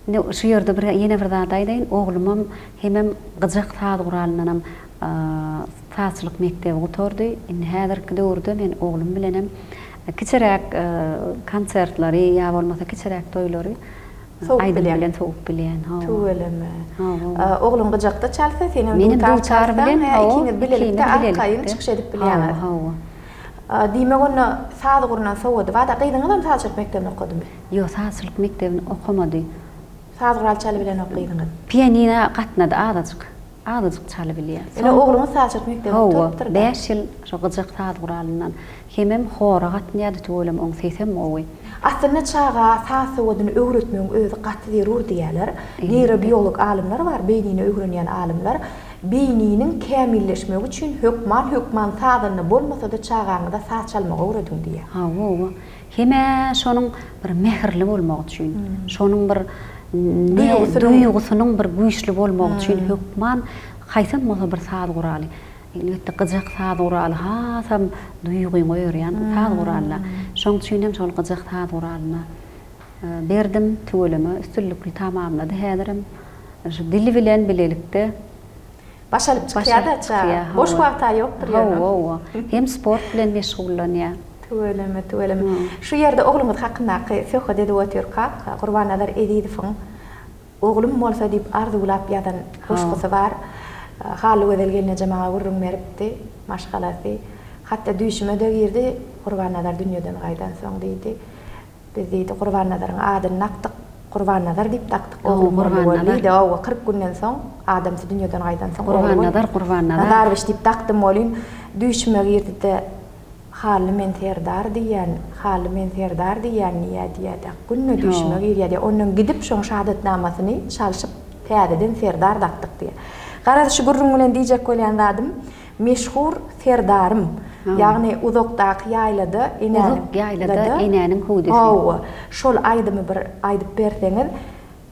Indi şu ýerde bir ýene bir zat aýdaýyn, oglumam hemem gyjak saz guralyndanam sazçylyk mekdebi gutardy. Indi häzirki döwürde men oglum bilenem kiçiräk konsertleri ýa bolmasa kiçiräk toýlary aýdym bilen sowup bilýän. Hawa. Tüweleme. Hawa. Ogluň gyjakda çalsa, senem dutar çalsaň, ikiňiz bilelikde arkaýyn çykyş edip bilýäňiz. Hawa, hawa. Diýmek onda saz ugrundan sowady bar-da. Gyzyňyzam sazçylyk mekdebini okadymy? Ýok, sazçylyk mekdebini okamady. Saz gural çalybilenok gyzyňyz? Pianino gatnady azajyk. Azajyk çalybilýär. Ine ogluňyz sazçylyk mekdebini gutarypdyr-da. Hawa, bäş ýyl şo gyjak saz guralyndan. Hemem hora gatnaýardy tüweleme oň sesem gowy. Aslynda çaga saz sowadyny öwretmegiň özi gaty zerur diýýärler. Neýrobiolog alymlar bar, beýnini öwrenýän alymlar. Beýniniň kämilleşmegi üçin hökman hökman sazanda bolmasa-da çagaňyza saz çalmagy öwrediň diýýär. Hawa, Hem-ä şonuň bir mähirli bolmagy üçin, şonuň bir duýgusynyň bir güýçli bolmagy üçin hökman haýsam bolsa bir saz guraly, elbetde gyjak saz guraly hasam duýgyňy oýarýan saz guraly-da. Şoň üçin hem şol gyjak saz guralyna berdim, tüweleme üstünlikli tamamlady. Häzirem şu dili bilen bilelikde Baş alyp çykýa-da çaga. Boş wagta ýokdur ýöne. Hawa, hem sport bilen meşgullanýar. Tüweleme, tüweleme. Şu ýerde ogluňyz hakyndaky söhbet edip otyrkak, Gurbannazar Ezizowyň Oglum bolsa diýip arzuwlap ýazan goşgusy bar. Hallygözel gelneje maňa gürrüň beripdi, maşgalasy. Hatda düýşüme-de girdi, Gurbannazar dünýeden gaýdansoň diýdi. Biz diýdi, Gurbannazaryň adyny dakdyk, Gurbannazar diýip dakdyk, oglum boldy weli diýdi, hawa, 40 günden soň, adamsy dünýeden gaýdansoň, ogly Gurbannazar, Gurbannazar. Nazarowiç diýip dakdym welin, düýşüme girdi-de, Hally men Serdar diýýän, Hally men Serdar diýýän diýýä diýýä-de, günde düýşüme girýä diýýä, ondan gidip şoň şahadatnamasyny çalşyp, täzeden Serdar dakdyk diýýä. Garaz, şu gürrüň bilen diýjek bolýan zadym, Meşhur Serdarym, ýagny Uzakdaky ýaýlada enäniň Uzak ýaýlada enäniň hüwdüsi. Hawa, şol aýdymy bir aýdyp berseňiz.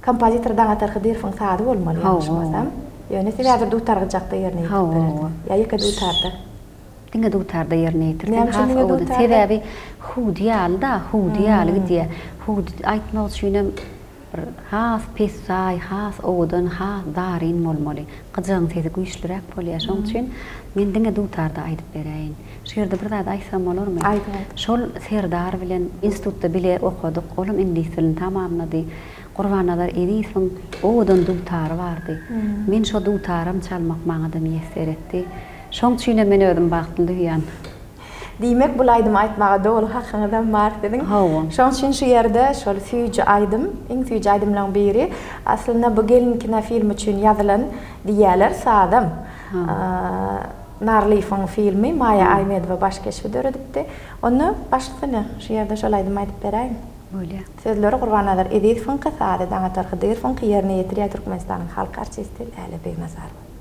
Kompozitor Daňatar Hydyrowyň sazy bolmaly ýalňyşmasam. Ýöne siz häzir dutar gyjakda ýerine ýetirip bererdiňiz. Ýa ýeke dutarda. Diňe dutarda ýerine ýetirseň has owadan. Sebäbi hüwdi ýaly-da, hüwdi ýaly gidýär. Hüwdi aýtmak üçinem Bir has pessaý, has owadan, has zaryn bolmaly. Gyjagyň sesi güýçlüräk bolýar. Şoň üçin men diňe dutarda aýdyp beräýin. Şu ýerde bir zat aýtsam bolarmy? Aýdyň, aýdyň. Şol Serdar bilen institutda bile okadyk. Olam iňlis dilini tamamlady. Gurbannazar Ezizowyň owadan dutary bardy. Men şo dutaram çalmak maňa-da miýesser etdi. Şoň üçinem men özümi bagtly duýýan. Diýmek, bul aýdymy aýtmaga doly hakyňyzam bar siziň. Hawa. Şoň üçin şu ýerde şol süýji aýdym, iň süýji aýdymlaň biri. Aslynda bu Gelin kinofilmi üçin ýazylan diýýäler, sazam. Narlyýewiň filmi, Maýa Aýmedowa baş keşbi döredipdi. Onda başlysyny şu ýerde şol aýdymy aýdyp beräýiň. Bolýar. Sözleri Gurbannazar Ezizowyňky, sazy Daňatar Hydyrowyňky, ýerine ýetirýär Türkmenistanyň halk artisti Läle Begnazarowa.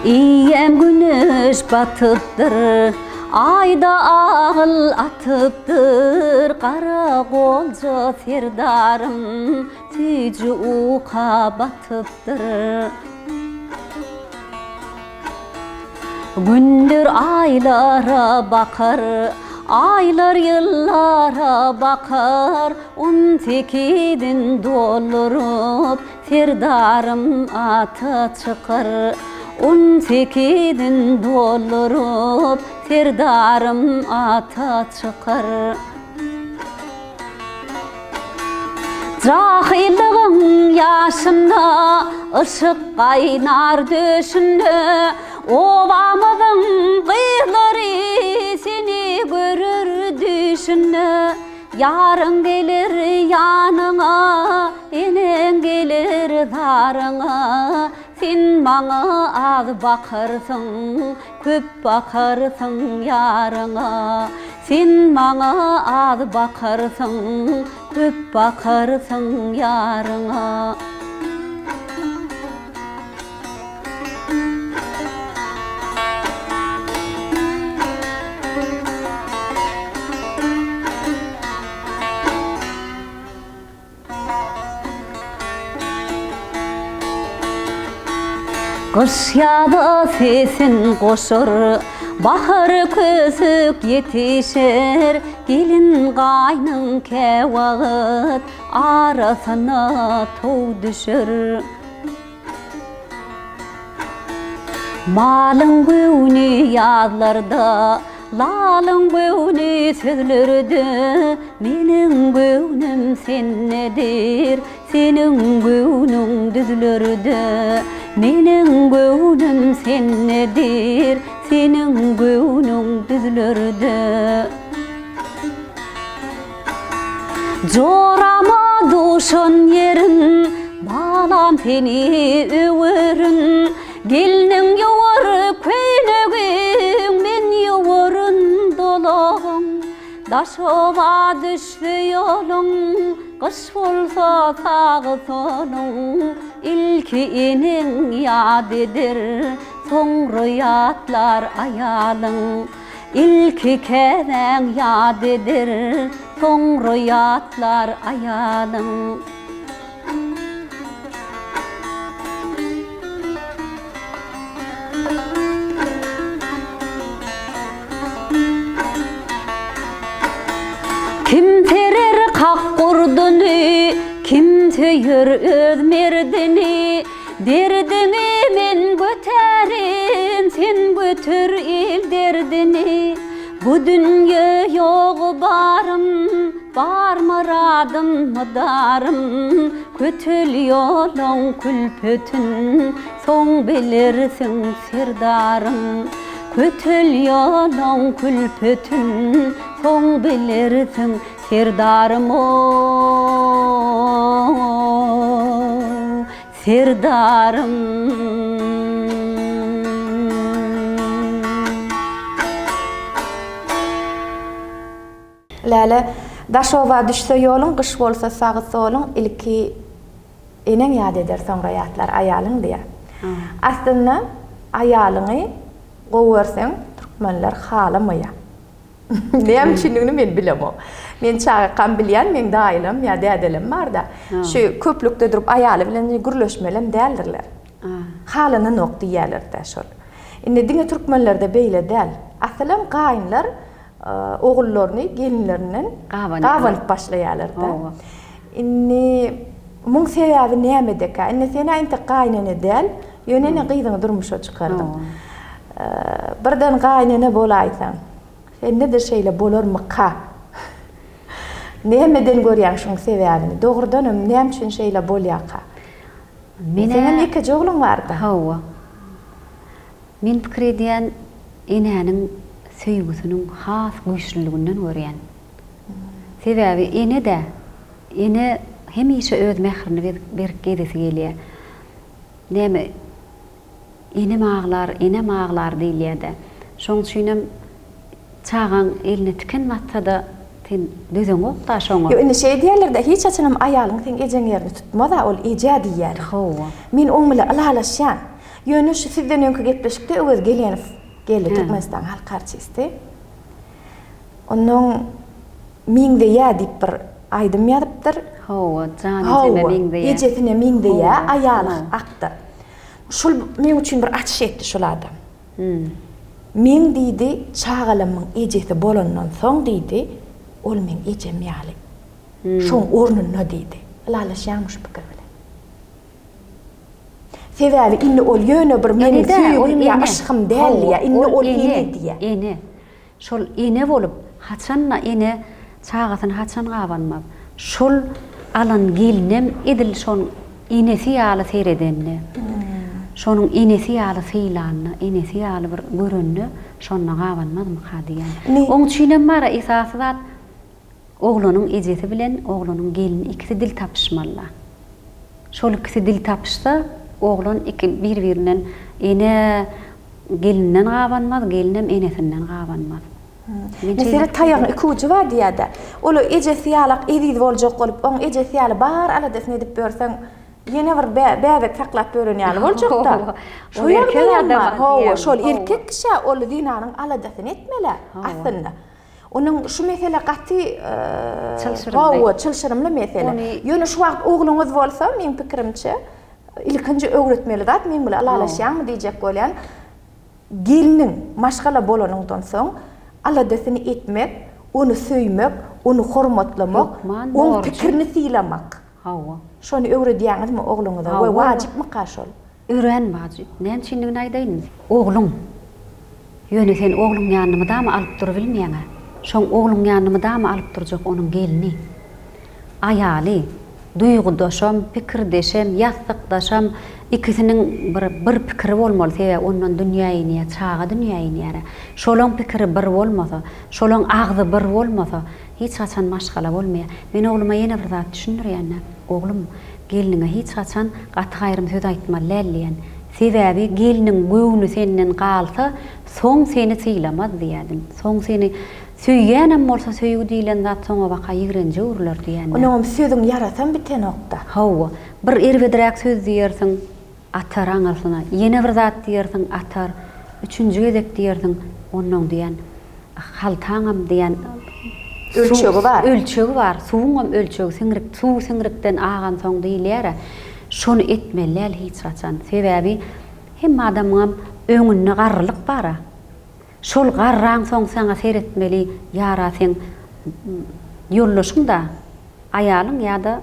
Eýýäm güneş batypdyr, Aý-da agyl atypdyr, Gara golja serdarym Süýji uka batypdyr. Günler aýlara bakar, Aýlar ýyllara bakar, On sekizin dolduryp, Serdarym ata çykar. On sekizin dolduryp, Serdarym ata çykar. Jahyllygyň ýaşynda, Yşyk gaýnar döşünde, Obamyzyň gyzlary Seni görer düýşünde. Ýaryň geler ýanyňa, Eneň geler zaryňa, Sen maňa az bakarsyň, Köp bakarsyň ýaryňa. Sen maňa az bakarsyň, Köp bakarsyň ýaryňa. Gyş ýaza sesin goşar, Bahar kösük ýetişer, Gelin gaýnyň käwagt Arasyna tow düşer. Malyň göwni ýazlarda, Lalyň göwni sözlerde, Meniň göwnüm sendedir, Seniň göwnüň düzlerde. Meniň göwnüm sendedir, Seniň göwnüň düzlerde. Jorama duşan ýerim, Balam seni öwerin. Gelniň ýuwar köýnegin, Men ýuwaryn dolagyň. Daş oba düşse ýoluň, Gyş bolsa sagy-soluň. Ilki eneň ýat eder, Soňra ýatlar aýalyň. Ilki käbäň ýat eder, soňra ýatlar aýalyň. Kim serer kak gurduny, kim söýer öz merdini, Derdiňi men götärin, sen göter il derdini. Bu dünýe ýogy barym, bar myradym, mydarym. Kötel ýoluň külpetin, soň bilersiň, serdarym. Kötel ýoluň külpetin, soň bilersiň, serdarym-ow. Serdarym. Läle, daş oba düşse ýoluň, gyş bolsa sagy-soluň, ilki eneň ýat eder, soňra ýatlar aýalyň diýýär. Aslynda aýalyňy gowy görseň, türkmenler halamaýar. Näme üçinligini men bilemok. Men çagakam bilýän, meň daýylam ýa dädelem barda. Şu köplükde durup aýaly bilen gürleşmelem däldirler. Halananok diýýärler-dä şol. Indi diňe türkmenlerde beýle däl. Asylam gaýynlar ogullaryny gelinlerinden gabanyp başlaýarlar-da. Indi muň sebäbi nämedekä? Indi sen-ä entek gaýynene däl, ýöne ene gyzyňy durmuşa çykardyň. Birden gaýynene bolaýsaň, sende-de şeýle bolarmyka? Nämeden görýäň şuň sebäbini? Dogrudanam näme üçin şeýle bolýarka? Seňem ýekeje ogluň barda. Hawa. Men pikir edýän, enäniň söýgüsiniň has güýçlüliginden görýän. Sebäbi ene-dä, ene hemişe öz mährini berip gezesi gelýär. Näme, enem aglar, enem aglar diýilýär-dä. Şoň üçinem çagaň eline tiken batsa-da, sen dözeňok-da şoňa. Ýok, indi şeý diýýärler-dä, hiç haçanam aýalyň seň ejeň ýerini tutmaz-a, ol eje diýýärler. Hawa. Men oň bilen ylalaşýan. Ýöne şu sizden öňki gepleşikde Öwez Gelenow geldi, Türkmenistanyň halk artisti. Onnoň Meňzeýä diýip bir aýdym ýazypdyr. Hawa, jan ejeme meňzeýä. Ejesine meňzeýä, aýaly hakda. Şol meň üçin bir açyş etdi şol adam. Meň diýdi, çagalamyň ejesi bolandan soň diýdi, ol meň ejem ýaly. Şoň ornunda diýdi. Ylalaşýaňmy şu pikir bilen? Sebäbi indi ol ýöne bir meniň söýgim ýa yşgym däl diýýär. Indi ol ene diýýär. Ene. Şol ene bolup, haçan-da ene çagasyny haçan gabanmaz. Şol alan gelnem edil şoň enesi ýaly seredende, şonuň enesi ýaly sylanda, enesi ýaly bir görende şonda gabanmazmyka diýýän. Oň üçinem bar-a esasy zat oglanyň ejesi bilen oglanyň gelni ikisi dil tapyşmaly-la. Şol ikisi dil tapyşsa, oglan iki bir-birinden ene gelinden gabanmaz, gelinem enesinden gabanmaz. Mesele taýagyň iki ujy bar diýýär-dä. Ol ejesi ýalak eziz boljak bolup, oň ejesi ýaly bar aladasyny edip ýörseň, ýene bir bäbek saklap ýören ýaly boljak-da. Şo ýagdaýam bar. Hawa, şol erkek kişä ol zenanyň aladasyny etmel-ä aslynda. Onuň şu mesele gaty çylşyrymly. Hawa, çylşyrymly mesele. Ýöne şu wagt ogluňyz bolsa, meň pikirimçe, ilkinji öwretmeli zat, meň bilen ylalaşýaňmy diýjek bolýan, gelniň maşgala bolanyňdan soň aladasyny etmek, ony söýmek, ony hormatlamak, oň pikirini sylamak. Hawa. Şony öwredýäňizmi ogluňyza we wajypmyka şol? Örän wajyp. Näme üçindigini aýdaýynmy? Ogluň. Ýöne sen ogluň ýanyny mydama alyp durubilmeýäň-ä. Şoň ogluň ýanyny mydama alyp durjak onuň gelni. Aýaly. Duýgudaşam, pikirdeşem, ýassykdaşam ikisiniň bir bir pikiri bolmaly. Sebäbi ondan dünýä inýär, çaga dünýä inýär-ä. Şolaň pikiri bir bolmasa, şolaň agzy bir bolmasa, hiç haçan maşgala bolmaýar. Men ogluma ýene bir zat düşündirýän-dä. Oglum, gelniňe hiç haçan gaty-gaýrym söz aýtmaly däl diýen. Sebäbi gelniň göwni senden galsa, soň seni sylamaz diýýärdim. Soň seni söýýänem bolsa söýgi diýlen zat soňabaka ýigrenje öwrüler diýýän. Onuňam sözüň ýarasam bitenok-da. Hawa, bir erbedräk söz diýersiň, atar aňyrsyna. Ýene bir zat diýersiň, atar. Üçünji gezek diýersiň, onnoň diýen. Haltaňam diýen Ölçegi bar. Ölçegi bar. Suwuňam ölçegi siňrik, suw siňrikden agansoň diýilýär-ä. Şony etmeli däl hiç haçan. Sebäbi hemme adamyňam öňünde garrylyk bar-a. Şol garraňsoň saňa seretmeli ýara seň ýoldaşyň-da, aýalyň ýa-da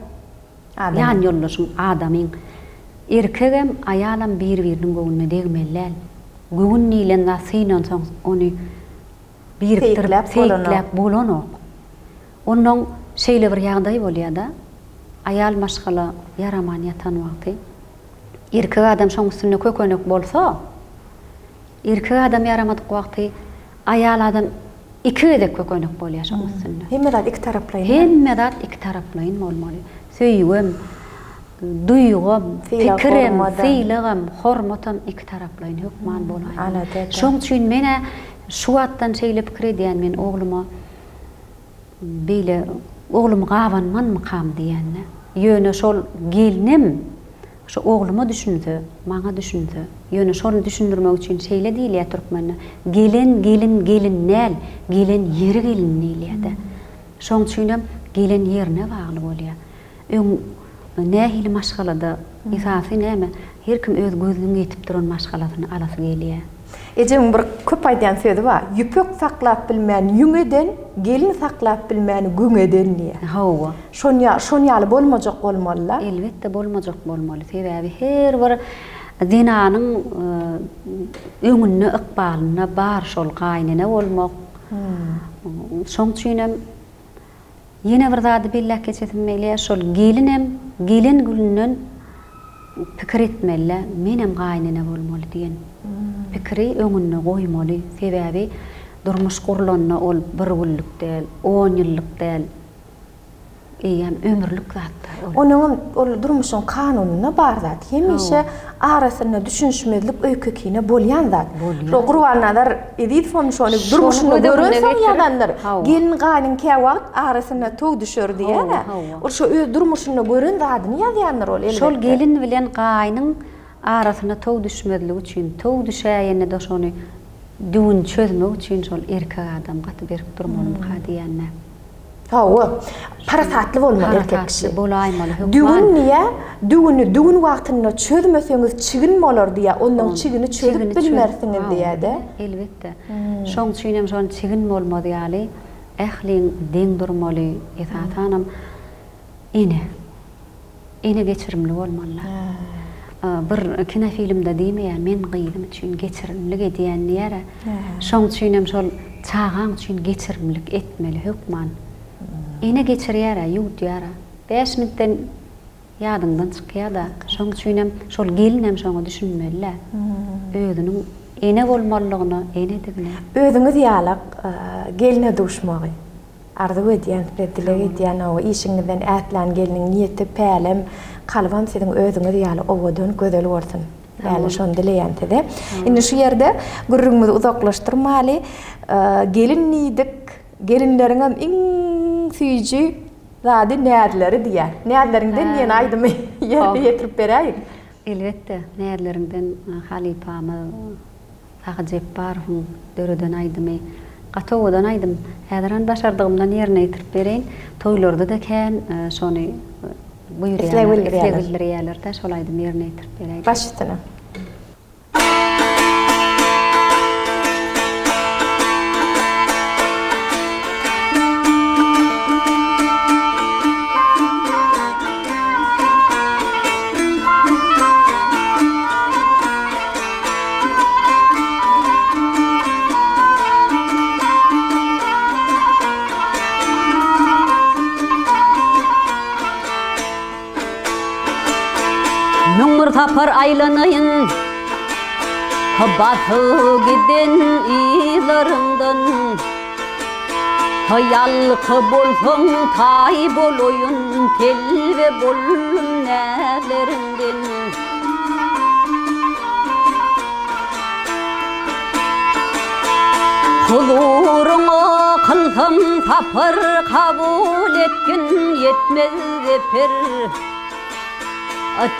Ýan ýoldaşyň, adamyň. Erkegem, aýalam bir-biriniň göwnüne degmeli däl. Göwün diýlen zat synansoň ony birikdirip, seýikläp bolanok. Onnoň şeýle bir ýagdaý bolýar-da, aýal maşgala ýaraman ýatan wagty, erkek adam şoň üstünde kökenek bolsa, Erkek adam ýaramadyk wagty aýal adam iki gezek kökenek bolýar şoň üstünde. Hemme zat ikitaraplaýyn. Hemme zat ikitaraplaýyn bolmaly. Söýgem, duýgam, pikirem, sylagam, hormatam ikitaraplaýyn hökman bolaýmaly. Şoň üçin men-ä şu wagtdan şeýle pikir edýän men ogluma beýle oglumy gabanmanmykam diýende. Ýöne şol gelnem Şu ogluma düşünse, maňa düşünse. Ýöne şony düşündirmek üçin şeýle diýilýär türkmende, Gelen gelin gelin däl, gelen ýeri gelin diýilýär-de. Şoň üçinem gelen ýerine bagly bolýar. Öň nähili maşgalada esasy näme, her kim öz gözüniň ýetip duran maşgalasyny alasy gelýär. Ejemiň bir köp aýdýan sözi bar, Ýüpek saklap bilmän ýüň eden, gelin saklap bilmän güň eden diýýär. Hawa. Şon şon ýaly bolmajak bolmaly-la. Elbetde bolmajak bolmaly. Sebäbi her bir zenanyň öňünde ykbalynda bar şol gaýynene bolmak. Şoň üçinem Ýene bir zady belläp geçesim gelýär, şol gelinem gelen gününden pikir etmeli-dä, menem gaýynene bolmaly diýen pikiri öňünde goýmaly. Sebäbi durmuş gurlanda ol bir günlük däl, on ýyllyk däl, eýýäm ömürlik zatlar ol. Onuňam ol durmuşyň kanunynda bar zat. Hemişe arasynda düşünişmezlik, öýke-kine bolýan zat. Bolýar. Şo Gurbannazar Ezizowam şony durmuşynda görensoň ýazandyr. Gelin gaýnyň käwagt arasynda tow düşer diýýär-ä. Ol şo öz durmuşynda gören zadyny ýazýandyr ol elbetde. Şol gelin bilen gaýnyň. Arasyna tow düşmezligi üçin, tow düşäýende-de şony düwün çözmek üçin şol erkek adam gaty berk durmalymyka diýýän-dä. Hawa, parasatly bolmaly erkek kişi. Parasatly bolaýmaly hökman. Düwün diýýä, düwüni düwün wagtynda çözmeseňiz çigin bolar diýýä, onnoň çigini çözüp bilmersiňiz diýýä-de. Elbetde. Şoň üçinem şony çigin bolmaz ýaly ähliň deň durmaly, esasanam ene. Ene geçirimli bolmalyda. Bir kinofilmde diýmeýär, men gyzym üçin geçirimlik edýän diýýär-ä. Şoň üçinem şol çagaň üçin geçirimlik etmeli hökman. Ene geçirýär-ä, ýuwdýar-a. Bäş minutdan ýadyňdan çykýar-da. Şoň üçinem şol gelinem şoňa düşünmeli-dä. Özüniň ene bolmalydygyna, enedigine. Özüňiz ýalak gelne duşmagy. Arzuw edýän size dileg edýän hawa işiňizden ätlän gelniň niýeti pälem kalbam siziň özüňiz ýaly owadan gözel bolsun Läle şony dileýän size indi şu ýerde gürrüňimizi uzaklaşdyrmaly gelin diýdik gelinleriňem iň süýji zady näzleri diýýär näzleriňden diýen aýdymy ýerine ýetirip beräýiň. Elbetde näzleriňden halypamyz Sahy Jepbarowyň döreden aýdymy. Gaty owadan aýdym. Häzirem başardygymdan ýerine ýetirip bereýin. Toýlarda-da kän şony buýurýarlar, isleg bildirýärler-de, şol aýdymy ýerine ýetirip beräýdim. Baş üstüne. 1001 sapar aýlanaýyn Basyp giden yzlaryňdan Ýalky bolsaň taý bolaýyn Telbe boldum näzleriňden Huzuryňa kylsam sapar Kabul etgin ýetmez zeper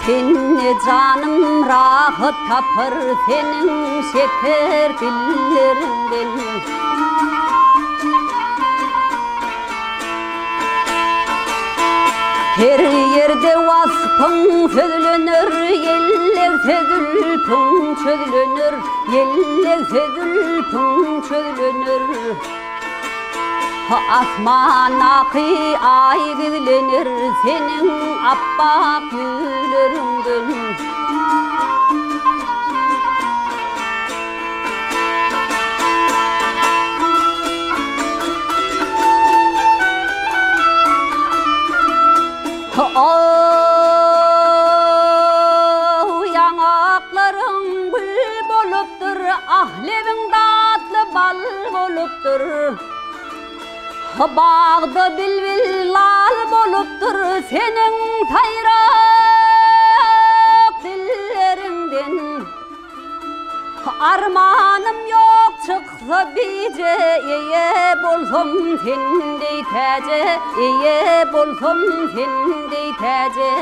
Tende janym rahat tapar Seniň şeker dilleriňden. Her ýerde waspyň sözlener, Ýellegse zülpüň çözlener, Ýellegse zülpüň çözlener. Asmandaky aý gizlener Seniň apbak ýüzleriňden. Aw, ýaňaklaryň gül bolupdyr, Ah, lebiň datly bal bolupdyr. Bagda bilbil lal bolupdyr, Seniň saýrak dilleriňden. Armanym ýok çyksa bije Eýe bolsam sen deý täje Eýe bolsam sen deý täje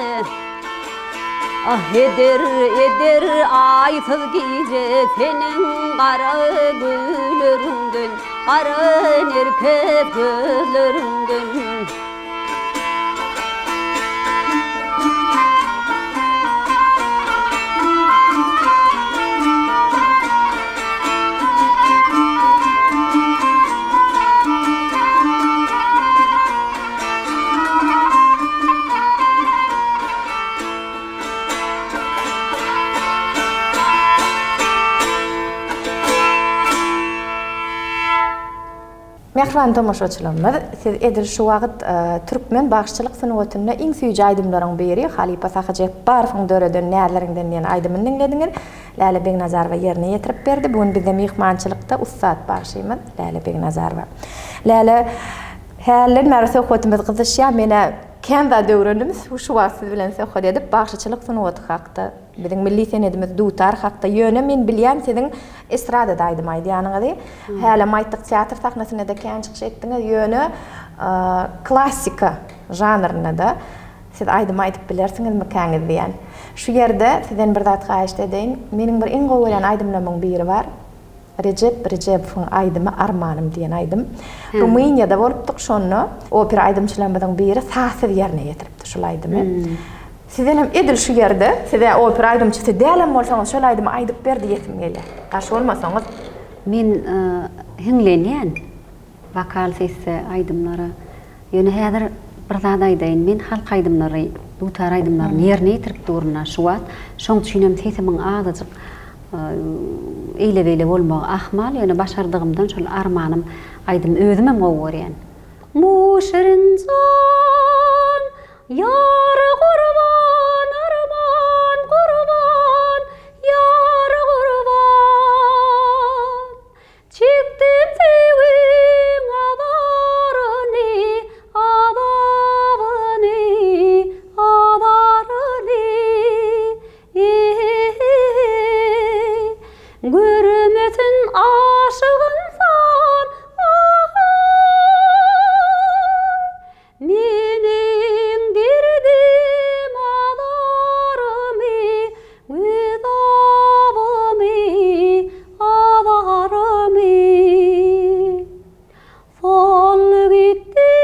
Ah heder eder aýsyz gije Seniň gara gözleriňden Gara nerkes gözleriňden. Mähriban tomaşaçylarymyz, siz edil şu wagt türkmen bagşyçylyk sungatynda iň süýji aýdymlaryň biri halypa Sahy Jepbarowyň döreden Näzleriňden diýen aýdymyny diňlediňiz. Läle Begnazarowa ýerine ýetirip berdi. Bu gün bizde myhmançylykda ussat bagşymyz Läle Begnazarowa. Läle, hälden bäri söhbetimiz gyzyşýar. Men-ä kän zat öwrendim şu wagt siz bilen söhbet edip, bagşyçylyk sungaty hakda. Biziň milli senedimiz dutar hakda. Ýöne men bilýän siziň estradada aýdym aýdýanyňyzy. Hälem aýtdyk teatr sahnasynda-da kän çykyş etdiňiz. Ýöne klassika žanrynda-da. Siz aýdym aýdyp bilersiňizmikäňiz diýýän. Şu ýerde sizden bir zat haýyşt edeýin. Meniň bir iň gowy görýän aýdymlarymyň biri bar. Rejep Rejebowyň aýdymy Armanym diýen aýdym. Rumyniýada bolupdyk şonda opera aýdymçylarymyzyň biri sazsyz ýerine ýetiripdi şul aýdymy. Sizdenem edil şu ýerde, siz-ä opera aýdymçysy dälem bolsaňyz şol aýdymy aýdyp ber diýesim gelýär. Garşy bolmasaňyz. Men hiňlenýän wokal sesde aýdymlara. Ýöne häzir bir zat aýdaýyn, men halk aýdymlary, dutar aýdymlaryny ýerine ýetirip durun-a şu wagt. Şoň üçinem sesimiň azajyk eýle-beýle bolmagy ahmal, ýöne başardygymdan şol Armanym aýdymy özümem gowy görýän. Bu şirin jan ýara gurban, arman gurban, ýara gurban. Çekdim söýgiň azaryny, azabyny, azaryny, eý, Görmesin aşyk ynsan, aý. Meniň derdim azarymy, güzabymy, azarymy. Soldy gitdi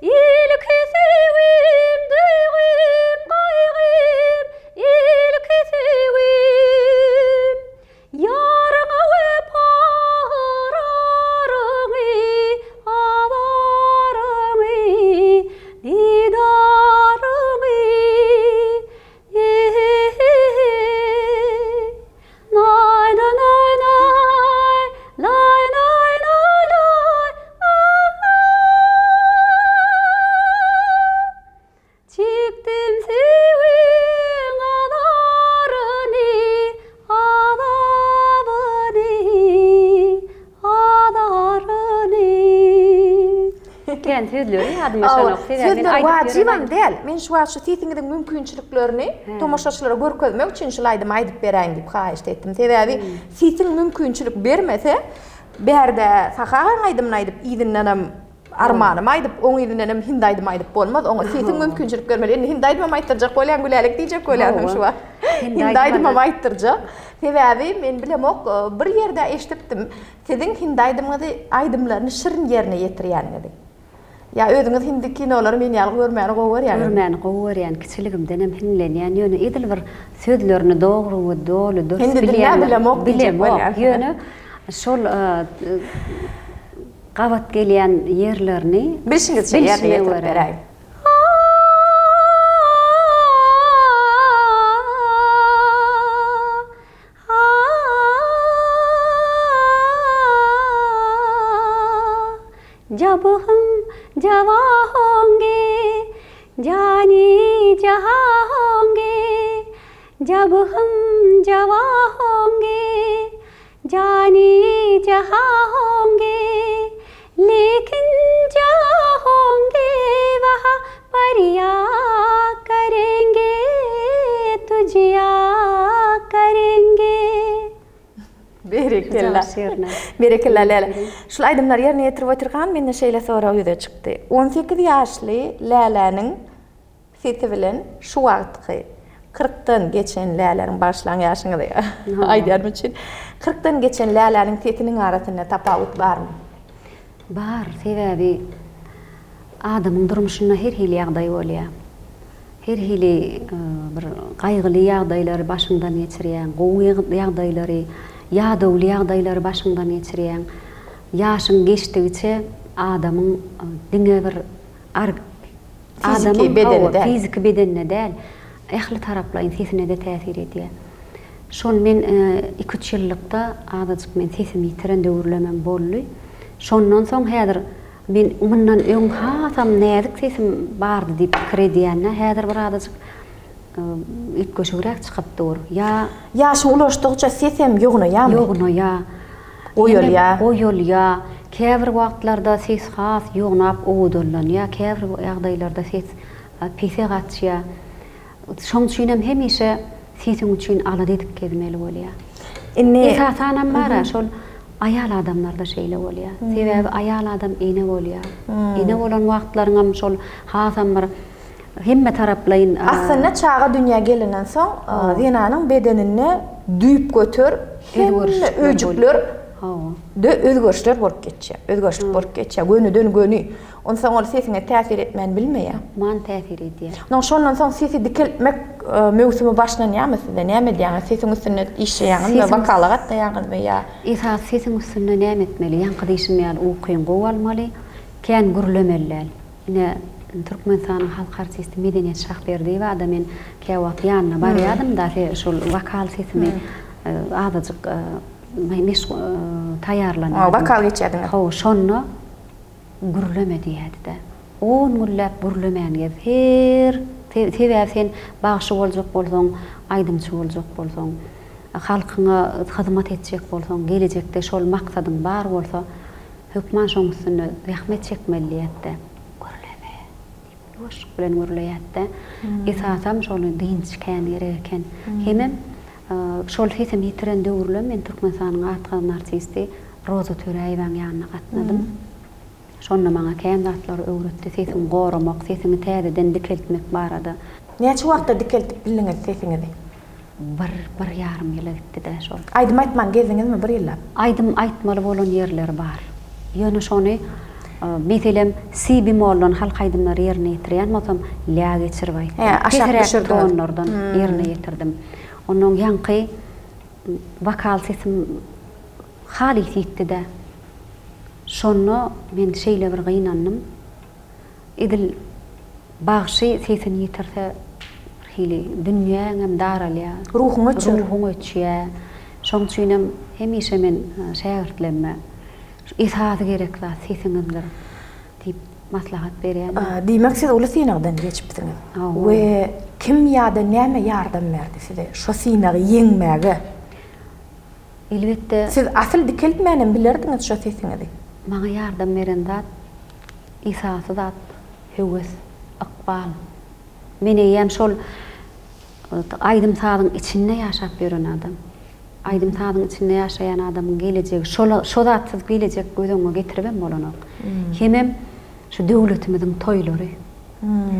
ilki söýgim, duýgym, gaýgym, ilki söýgim. Ýaryňa wepa yraryňy, azaryňy, didaryňy, eý-eý-eý. Naý-na-naý-naý, laý-naý-naý-naý, ah-ah. Çekdim söýgiň azaryny, azabyny, azaryny. Kän sözleri ýadyma şanok, sebäbi men Sözler aýdyp wajybam ýören däl. Men şu wagt şu sesiňiziň mümkinçiliklerini tomaşaçylara görkezmek üçin şul aýdymy aýdyp beräýiň diýip haýyşt etdim. Sebäbi sesiň mümkinçilik bermese, bärde Sahy agaň aýdymyny aýdyp, yzyndanam Armanymy aýdyp, oň yzyndan hem hindi aýdym aýdyp bolmaz. Oňa sesiň mümkinçilik bermeli. Indi hindi aýdymam aýtdyrjak bolýaň Gülälek diýjek bolýarsyň şu wagt. Hindi aýdymam aýtdyrjak. Sebäbi men bilemok, bir ýerde eşidipdim. Siziň hindi aýdymyňyzy, aýdymlaryny şirin ýerine ýetirýäniňizi. Ýa özüňiz hindi kinolary men ýaly görmäni gowy görýäňizmi? Görmäni gowy görýän, kiçiligimdenem hiňlenýän. Ýöne edil bir sözlerini dogry we doly dürs Hindi dilini bilemok diýjek bolýarsyň. Bilemok. Ýöne şol Gabat gelýän ýerlerini Bilşiňizçe ýerine ýetirip beräýiň. Jab hum jawa honge, jani jaha honge, Jab hum jawa honge, Jani jaha honge, lekin jaha honge, waha pariya karenge, tujhiya karenge. Berekella. Berekella Läle. Şul aýdymlary ýerine ýetirip otyrkam mende şeýle sorag ýüze çykdy. 18 ýaşly Läläniň Sesi bilen şu wagtky kyrkdan geçen Läläniň, bagyşlaň ýaşyňyzy aýdýanym üçin, kyrkdan geçen Läläniň sesiniň arasynda tapawut barmy? Bar, sebäbi adamyň durmuşynda her hili ýagdaý bolýar. Her hili bir gaýgyly ýagdaýlary başyňdan geçirýäň, gowy ýagdaýlary, ýadawly ýagdaýlary başyňdan geçirýäň. Ýaşyň geçdigiçe adamyň diňe bir Fiziki bedeni däl. Fiziki bedenine däl, ähli taraplaýyn sesine-de täsir edýär. Şol men iki-üç ýyllykda azajyk men sesimi ýitiren döwürlemem boldy. Şondan soň häzir men mundan öň hasam näzik sesim bardy diýip pikir edýän-de, häzir bir azajyk üýtgeşigräk çykyp dur. Ýa. Ýaşyň ulaşdygyça sesem ýognaýarmy? Ýognaýar. Goýalýar. Goýalýar. Käbir wagtlarda ses has ýognap owadanlanýar, käbir ýagdaýlarda ses pese gaçýar. Şoň üçin hem hemişe sesiň üçin alada edip gezmeli bolýar. Indi Esasanam bar-a, şol. Aýal adamlarda şeýle bolýar. Sebäbi aýal adam ene bolýar. Ene bolan wagtlaryňam şol hasam bir hemme taraplaýyn. Aslynda çaga dünýä gelenden soň zenanyň bedeninde düýpgöter hemme öýjükler de özgerişler bolup geçýär. Özgerişlik bolup geçýär. Gönüden göni. Onsoň ol sesiňe täsir etmän bilmeýär. Hökman täsir edýär. Onsoň şondan soň sesi dikeltmek möwsümi başlanýarmy sizde? Näme edýäňiz? Sesiň üstünde işleýäňizmi? Wokala gatnaýaňyzmy ýa? Esasy sesiň üstünde näme etmeli? Ýaňky diýşim ýaly ukyňy gowy almaly, kän gürlemeli däl. Ine, Türkmenistanyň halk artisti Medeniýet Şahberdiýewa-da men käwagt ýanyna barýardym-da, şol wokal sesimi azajyk meşg taýýarlanýardym. Wokal geçýärdiňiz. Hawa, şonda Gürleme diýýärdi-de. On günläp gürlemän gez. Her sebäbi sen bagşy boljak bolsaň, aýdymçy boljak bolsaň, halkyňa hyzmat etjek bolsaň, gelejekde şol maksadyň bar bolsa, hökman şoň üstünde zähmet çekmeli diýýärdi-de. Gürleme diýip, ýuwaşlyk bilen gürleýärdi-de. Esasam şony dynç kän gerek eken. Hemem şol sesimi ýitiren döwürlem men Türkmenistanyň at gazanan artisti Roza Töräýewaň ýanyna gatnadym. Şonda maňa kän zatlary öwretdi, sesiňi goramak, sesiňi täzeden dikeltmek barada. Näçe wagtda dikeltip bildiňiz sesiňizi? Bir, bir ýarym ýyla gitdi-dä şol. Aýdym aýtman gezdiňizmi bir ýyllap? Aýdym aýtmaly bolan ýerleri bar. Ýöne şony, meselem, si bemoldan halk aýdymlary ýerine ýetirýän bolsam, lä geçirip aýtdym. Hä, aşak Pesräk düşürdiňiz. tonlardan ýerine ýetirdim. Onnoň ýaňky wokal sesim Halys ýitdi-dä. Şonda men şeýle bir gynandym. Edil bagşy sesini ýitirse bir hili dünýäňem daralýar. Ruhuň öçer. Ruhuň öçýär. Şoň üçinem hemişe men şägirtlerime şu esasy gerek zat sesiňizdir diýip maslahat berýän. Diýmek siz uly synagdan geçipsiňiz. We kim ýa-da näme ýardam berdi size şo synagy ýeňmäge? Elbetde. Siz asyl dikeltmänem bilerdiňiz şo sesiňizi. Maňa ýardam beren zat, esasy zat höwes, ykbal. Men eýýäm şol aýdym-sazyň içinde ýaşap ýören adam. Aýdym-sazyň içinde ýaşaýan adamyň gelejegi şol şo zatsyz gelejek göz öňüňe getiribem bolanok. Hemem şu döwletimiziň toýlary.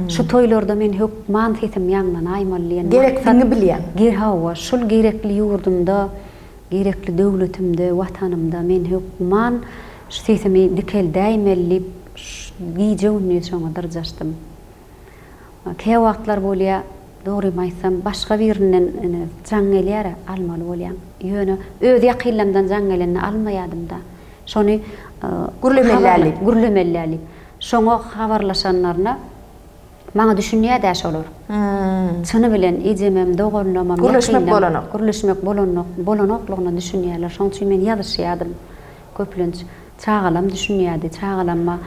Şu toýlarda men hökman sesim ýaňlanaýmaly diýen maksat. Gerekliňi bilýäň. Ge hawa, şul gerekli ýurdumda, gerekli döwletimde, Watanymda men hökman şu sesimi dikeldäýmeli diýip, gije-gündiz şoňa dyrjaşdym. Käwagtlar bolýa, dogrymy aýtsam, başga birinden ine jaň gelýär-ä, almaly bolýaň. Ýöne öz ýakynlarymdan jaň gelende almaýadym-da. Şony Gürlemeli däl diýip. Gürlemeli däl diýip. Şoňa habarlaşanlaryna maňa düşünýär-dä şolar. Çyny bilen ejemem, doganlamam, Gürleşmek bolanok. Gürleşmek bolanok, bolanoklygyna düşünýärler. Şoň üçin men ýazyşýardym köplenç. Çagalam düşünýärdi. Çagalamma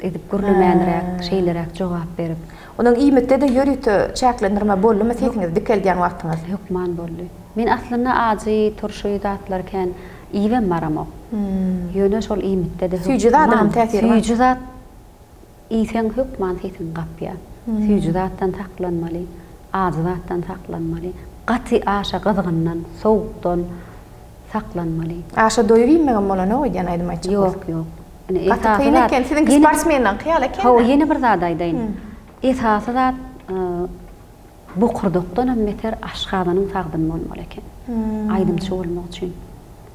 edip gürlemänräk, şeýleräk jogap berip. Onuň iýmitde-de ýörite çäklendirme boldumy sesiňizi dikeldýän wagtyňyz? Hökman boldy. Men aslynda ajy, turşy zatlary kän iýibem baramok. Ýöne şol iýmitde-de hökman. Süýji zadyňam täsiri bar. Süýji zat iýseň hökman sesiň gapýar. Süýji zatdan saklanmaly, ajy zatdan saklanmaly, gaty aşa gyzgyndan, sowukdan saklanmaly. Aşa doýup iýmegem bolanok öýdýän aýdym aýtjak bolsaň. Ýok, ýok. Gaty kyn eken, siziňki sportsmenleňki ýaly eken-dä. Hawa, ýene bir zat aýdaýyn. Esasy zat bokurdakdanam beter aşgazanyň sagdyn bolmaly eken. Aýdymçy bolmak üçin.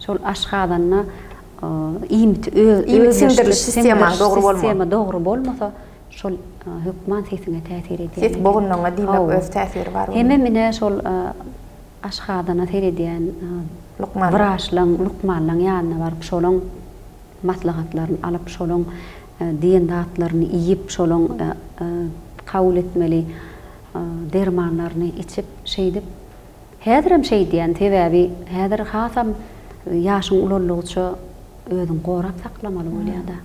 Şol aşgazanda iýmiti Iýmit siňdiriliş sistemaň dogry bolmaly. Sistema dogry bolmasa, şol hökman sesiňe täsir edýän. Ses bogunlaryňa diýmek öz täsiri bar. Hemem ine şol aşgazana seredýän wraçlaň, lukmanlaň ýanyna baryp şolaň maslahatlaryny alyp, şolaň diýen zatlaryny iýip, şolaň kabul etmeli dermanlaryny içip, şeýdip, häzirem şeýdýän, sebäbi häzir hasam ýaşyň ulaldygyça özüňi gorap saklamaly bolýar-da.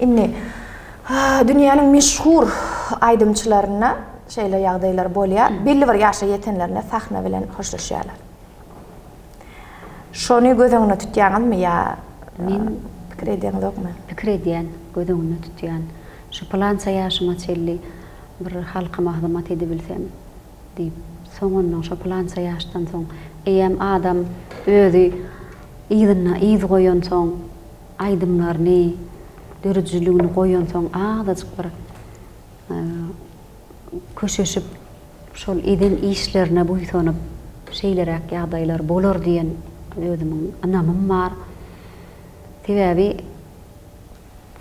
Indi dünýäniň meşhur aýdymçylarynda şeýle ýagdaýlar bolýar, belli bir ýaşa ýetenlerinde sahna bilen hoşlaşýarlar. Şony göz öňünde tutýaňyzmy ýa Men pikir edýäňizokmy? Pikir edýän, göz öňünde tutýan. Şu pylança ýaşyma çenli bir halkyma hyzmat edibilsem diýip. Soň onnoň şo pylança ýaşdan soň eýýäm adam özi. Yzynda yz goýansoň, aýdymlaryny, döredijiligini goýansoň azajyk bir köşeşip, şol eden işlerine buýsanyp, şeýleräk ýagdaýlar bolar diýen özümiň ynamym bar. Sebäbi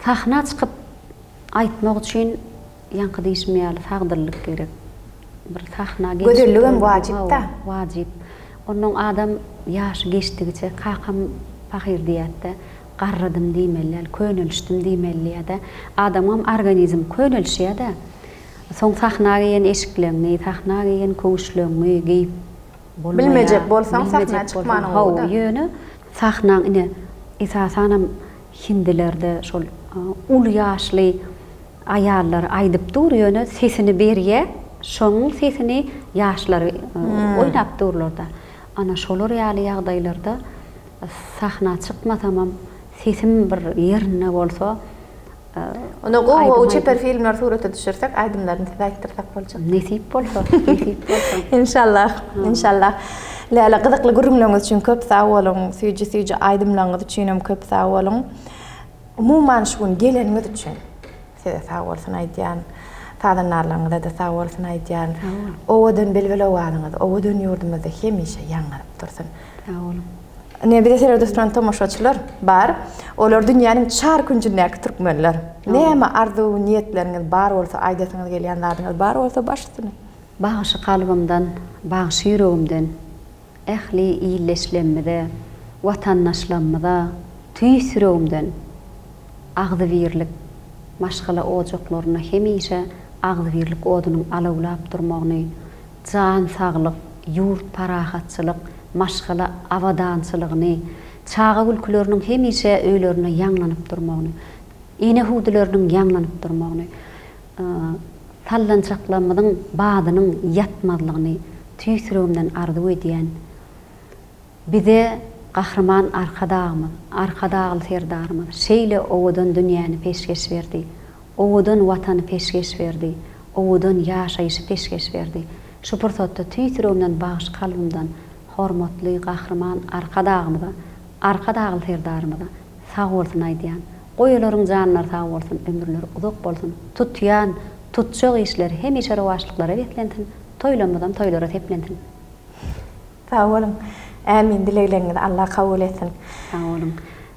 sahna çykyp aýtmak üçin ýaňky diýşim ýaly sagdynlyk gerek. Bir sahna gelşikli Gözelligem wajyp-da. Wajyp. Onnoň adam ýaşy geçdigiçe, kakam pahyr diýýärdi-de, garradym diýmeli däl, könelişdim diýmeli diýýär-de. Adamyňam organizmi könelişýär-de. Soň sahna geýen eşikleňňi, sahna geýen köwüşleňňi geýip bolmaýar. Bilmejek bolsaň sahna çykmanyň gowy-da. Ýöne sahnaň ine, esasanam hindilerde şol uly ýaşly aýallar aýdyp dur ýöne sesini berýä şoň sesini ýaşlar oýnap durlarda. Ana şolar ýaly ýagdaýlarda sahna çykmasamam sesim bir ýerinde bolsa Onda gowy gowy çeper filmler surata düşürsek aýdymlaryny size aýtdyrsak boljak. Nesip bolsa, nesip bolsa. Inşallah, inşallah. Läle gyzykly gürrüňleriňiz üçin köp sag boluň. Süýji süýji aýdymlaryňyz üçinem köp sag boluň. Umuman şu gün geleniňiz üçin size sag bolsun aýdýan. Sazandarlaryňyza-da sag bolsun aýdýan. Owadan bilbil owazyňyz owadan ýurdumyzda hemişe ýaňlanyp dursun. Sag boluň. Ine bize seredip oturan tomaşaçylar bar. Olar dünýäniň çar künjündäki türkmenler. Näme arzuw niýetleriňiz bar bolsa aýdasyňyz gelýän zadyňyz bar bolsa baş üstüne. Bagşy kalbymdan, bagşy ýüregimden ähli ildeşlemmize, watandaşlammyza tüýs ýüregimden agzybirlik, maşgala ojaklarynda hemişe agzybirlik odunyň alawlap durmagyny, jan saglyk, ýurt parahatçylyk, maşgala abadançylygyny, çaga gülküleriniň hemişe öýlerinde ýaňlanyp durmagyny, ene hüwdüleriniň ýaňlanyp durmagyny, sallançaklarymyzyň badynyň ýatmazlygyny tüýs ýüregimden arzuw edýän. Bize Gahryman Arkadagymyz, Arkadagly Serdarymyz şeýle owadan dünýäni peşgeş berdi, owadan Watany peşgeş berdi, owadan ýaşaýşy peşgeş berdi. Şu pursatda tüýs ýüregimden bagşy kalbymdan hormatly Gahryman Arkadagymyza, Arkadagly Serdarymyza sag bolsun aýdýan. Goý olaryň janlary sag bolsun, ömürleri uzak bolsun, tutýan, tutjak işleri hemişe rowaçlyklara beslensin, toýlamyzam toýlara seplensin. Sag boluň. Ämin dilegleriňizi Allah kabul etsin. Sag boluň.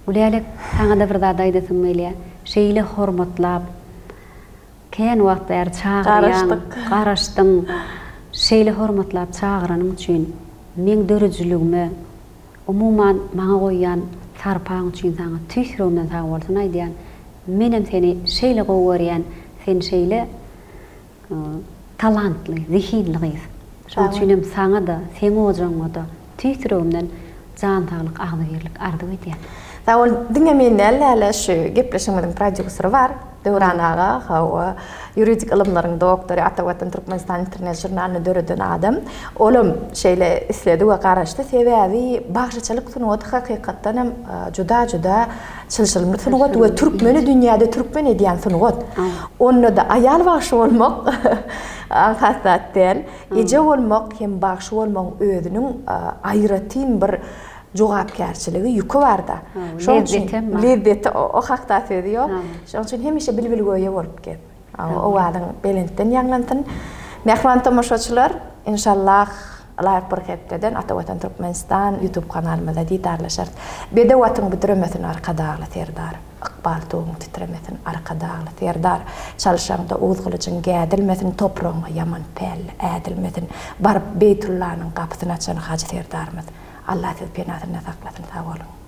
Gülälek saňada bir zat aýdasym gelýär. Şeýle hormatlap kän wagt bäri çagyrýaň, garaşdyň. Şeýle hormatlap çagyranyň üçin meň döredijiligime, umuman maňa goýýan sarpaň üçin saňa tüýs ýüregimden sag bolsun aýdýan. Menem seni şeýle gowy görýän, sen şeýle Talantly, zehinli gyz. Şoň üçinem saňa-da, seň ojagyňa-da tüýs ýüregimden jan saglyk, agzybirlik arzuw edýän. Sag bol, diňe men däl Läle, şu gepleşigimiziň prodýuseri bar, Döwran aga, hawa, ýuridik ylymlaryň doktory, Ata Watan Türkmenistan internet žurnalyny döreden adam. Olam şeýle isledi we garaşdy, sebäbi bagşyçylyk sungaty hakykatdan hem juda-juda Çylşyrymly sungat we türkmeni dünýäde türkmen edýän sungat. Onda-da aýal bagşy bolmak aňsat zat däl. Eje bolmak hem bagşy bolmagyň özüniň aýratyn bir jogapkärçiligi, ýüki bar-da. Şonuň üçin lezzeti o hakda söz ýok. Şonuň üçin hemişe bilbilgöýe bolup gez. Owazyň belentden ýaňlansyn. Mähriban tomaşaçylar, inşallah ylaýyk bir hepdeden Ata Watan Türkmenistan YouTube kanalymyzda didarlaşarys. Bedew atyň büdremesin Arkadagly Serdar. Ykbal tuguň titremesin Arkadagly Serdar. Çalyşaňda uz gylyjyň gädilmesin, topragyňa ýaman pälle ädilmesin. Baryp Beýtullanyň gapysyny açan Hajy Serdarymyz. Allah sizi penasynda saklasyn. Sag boluň.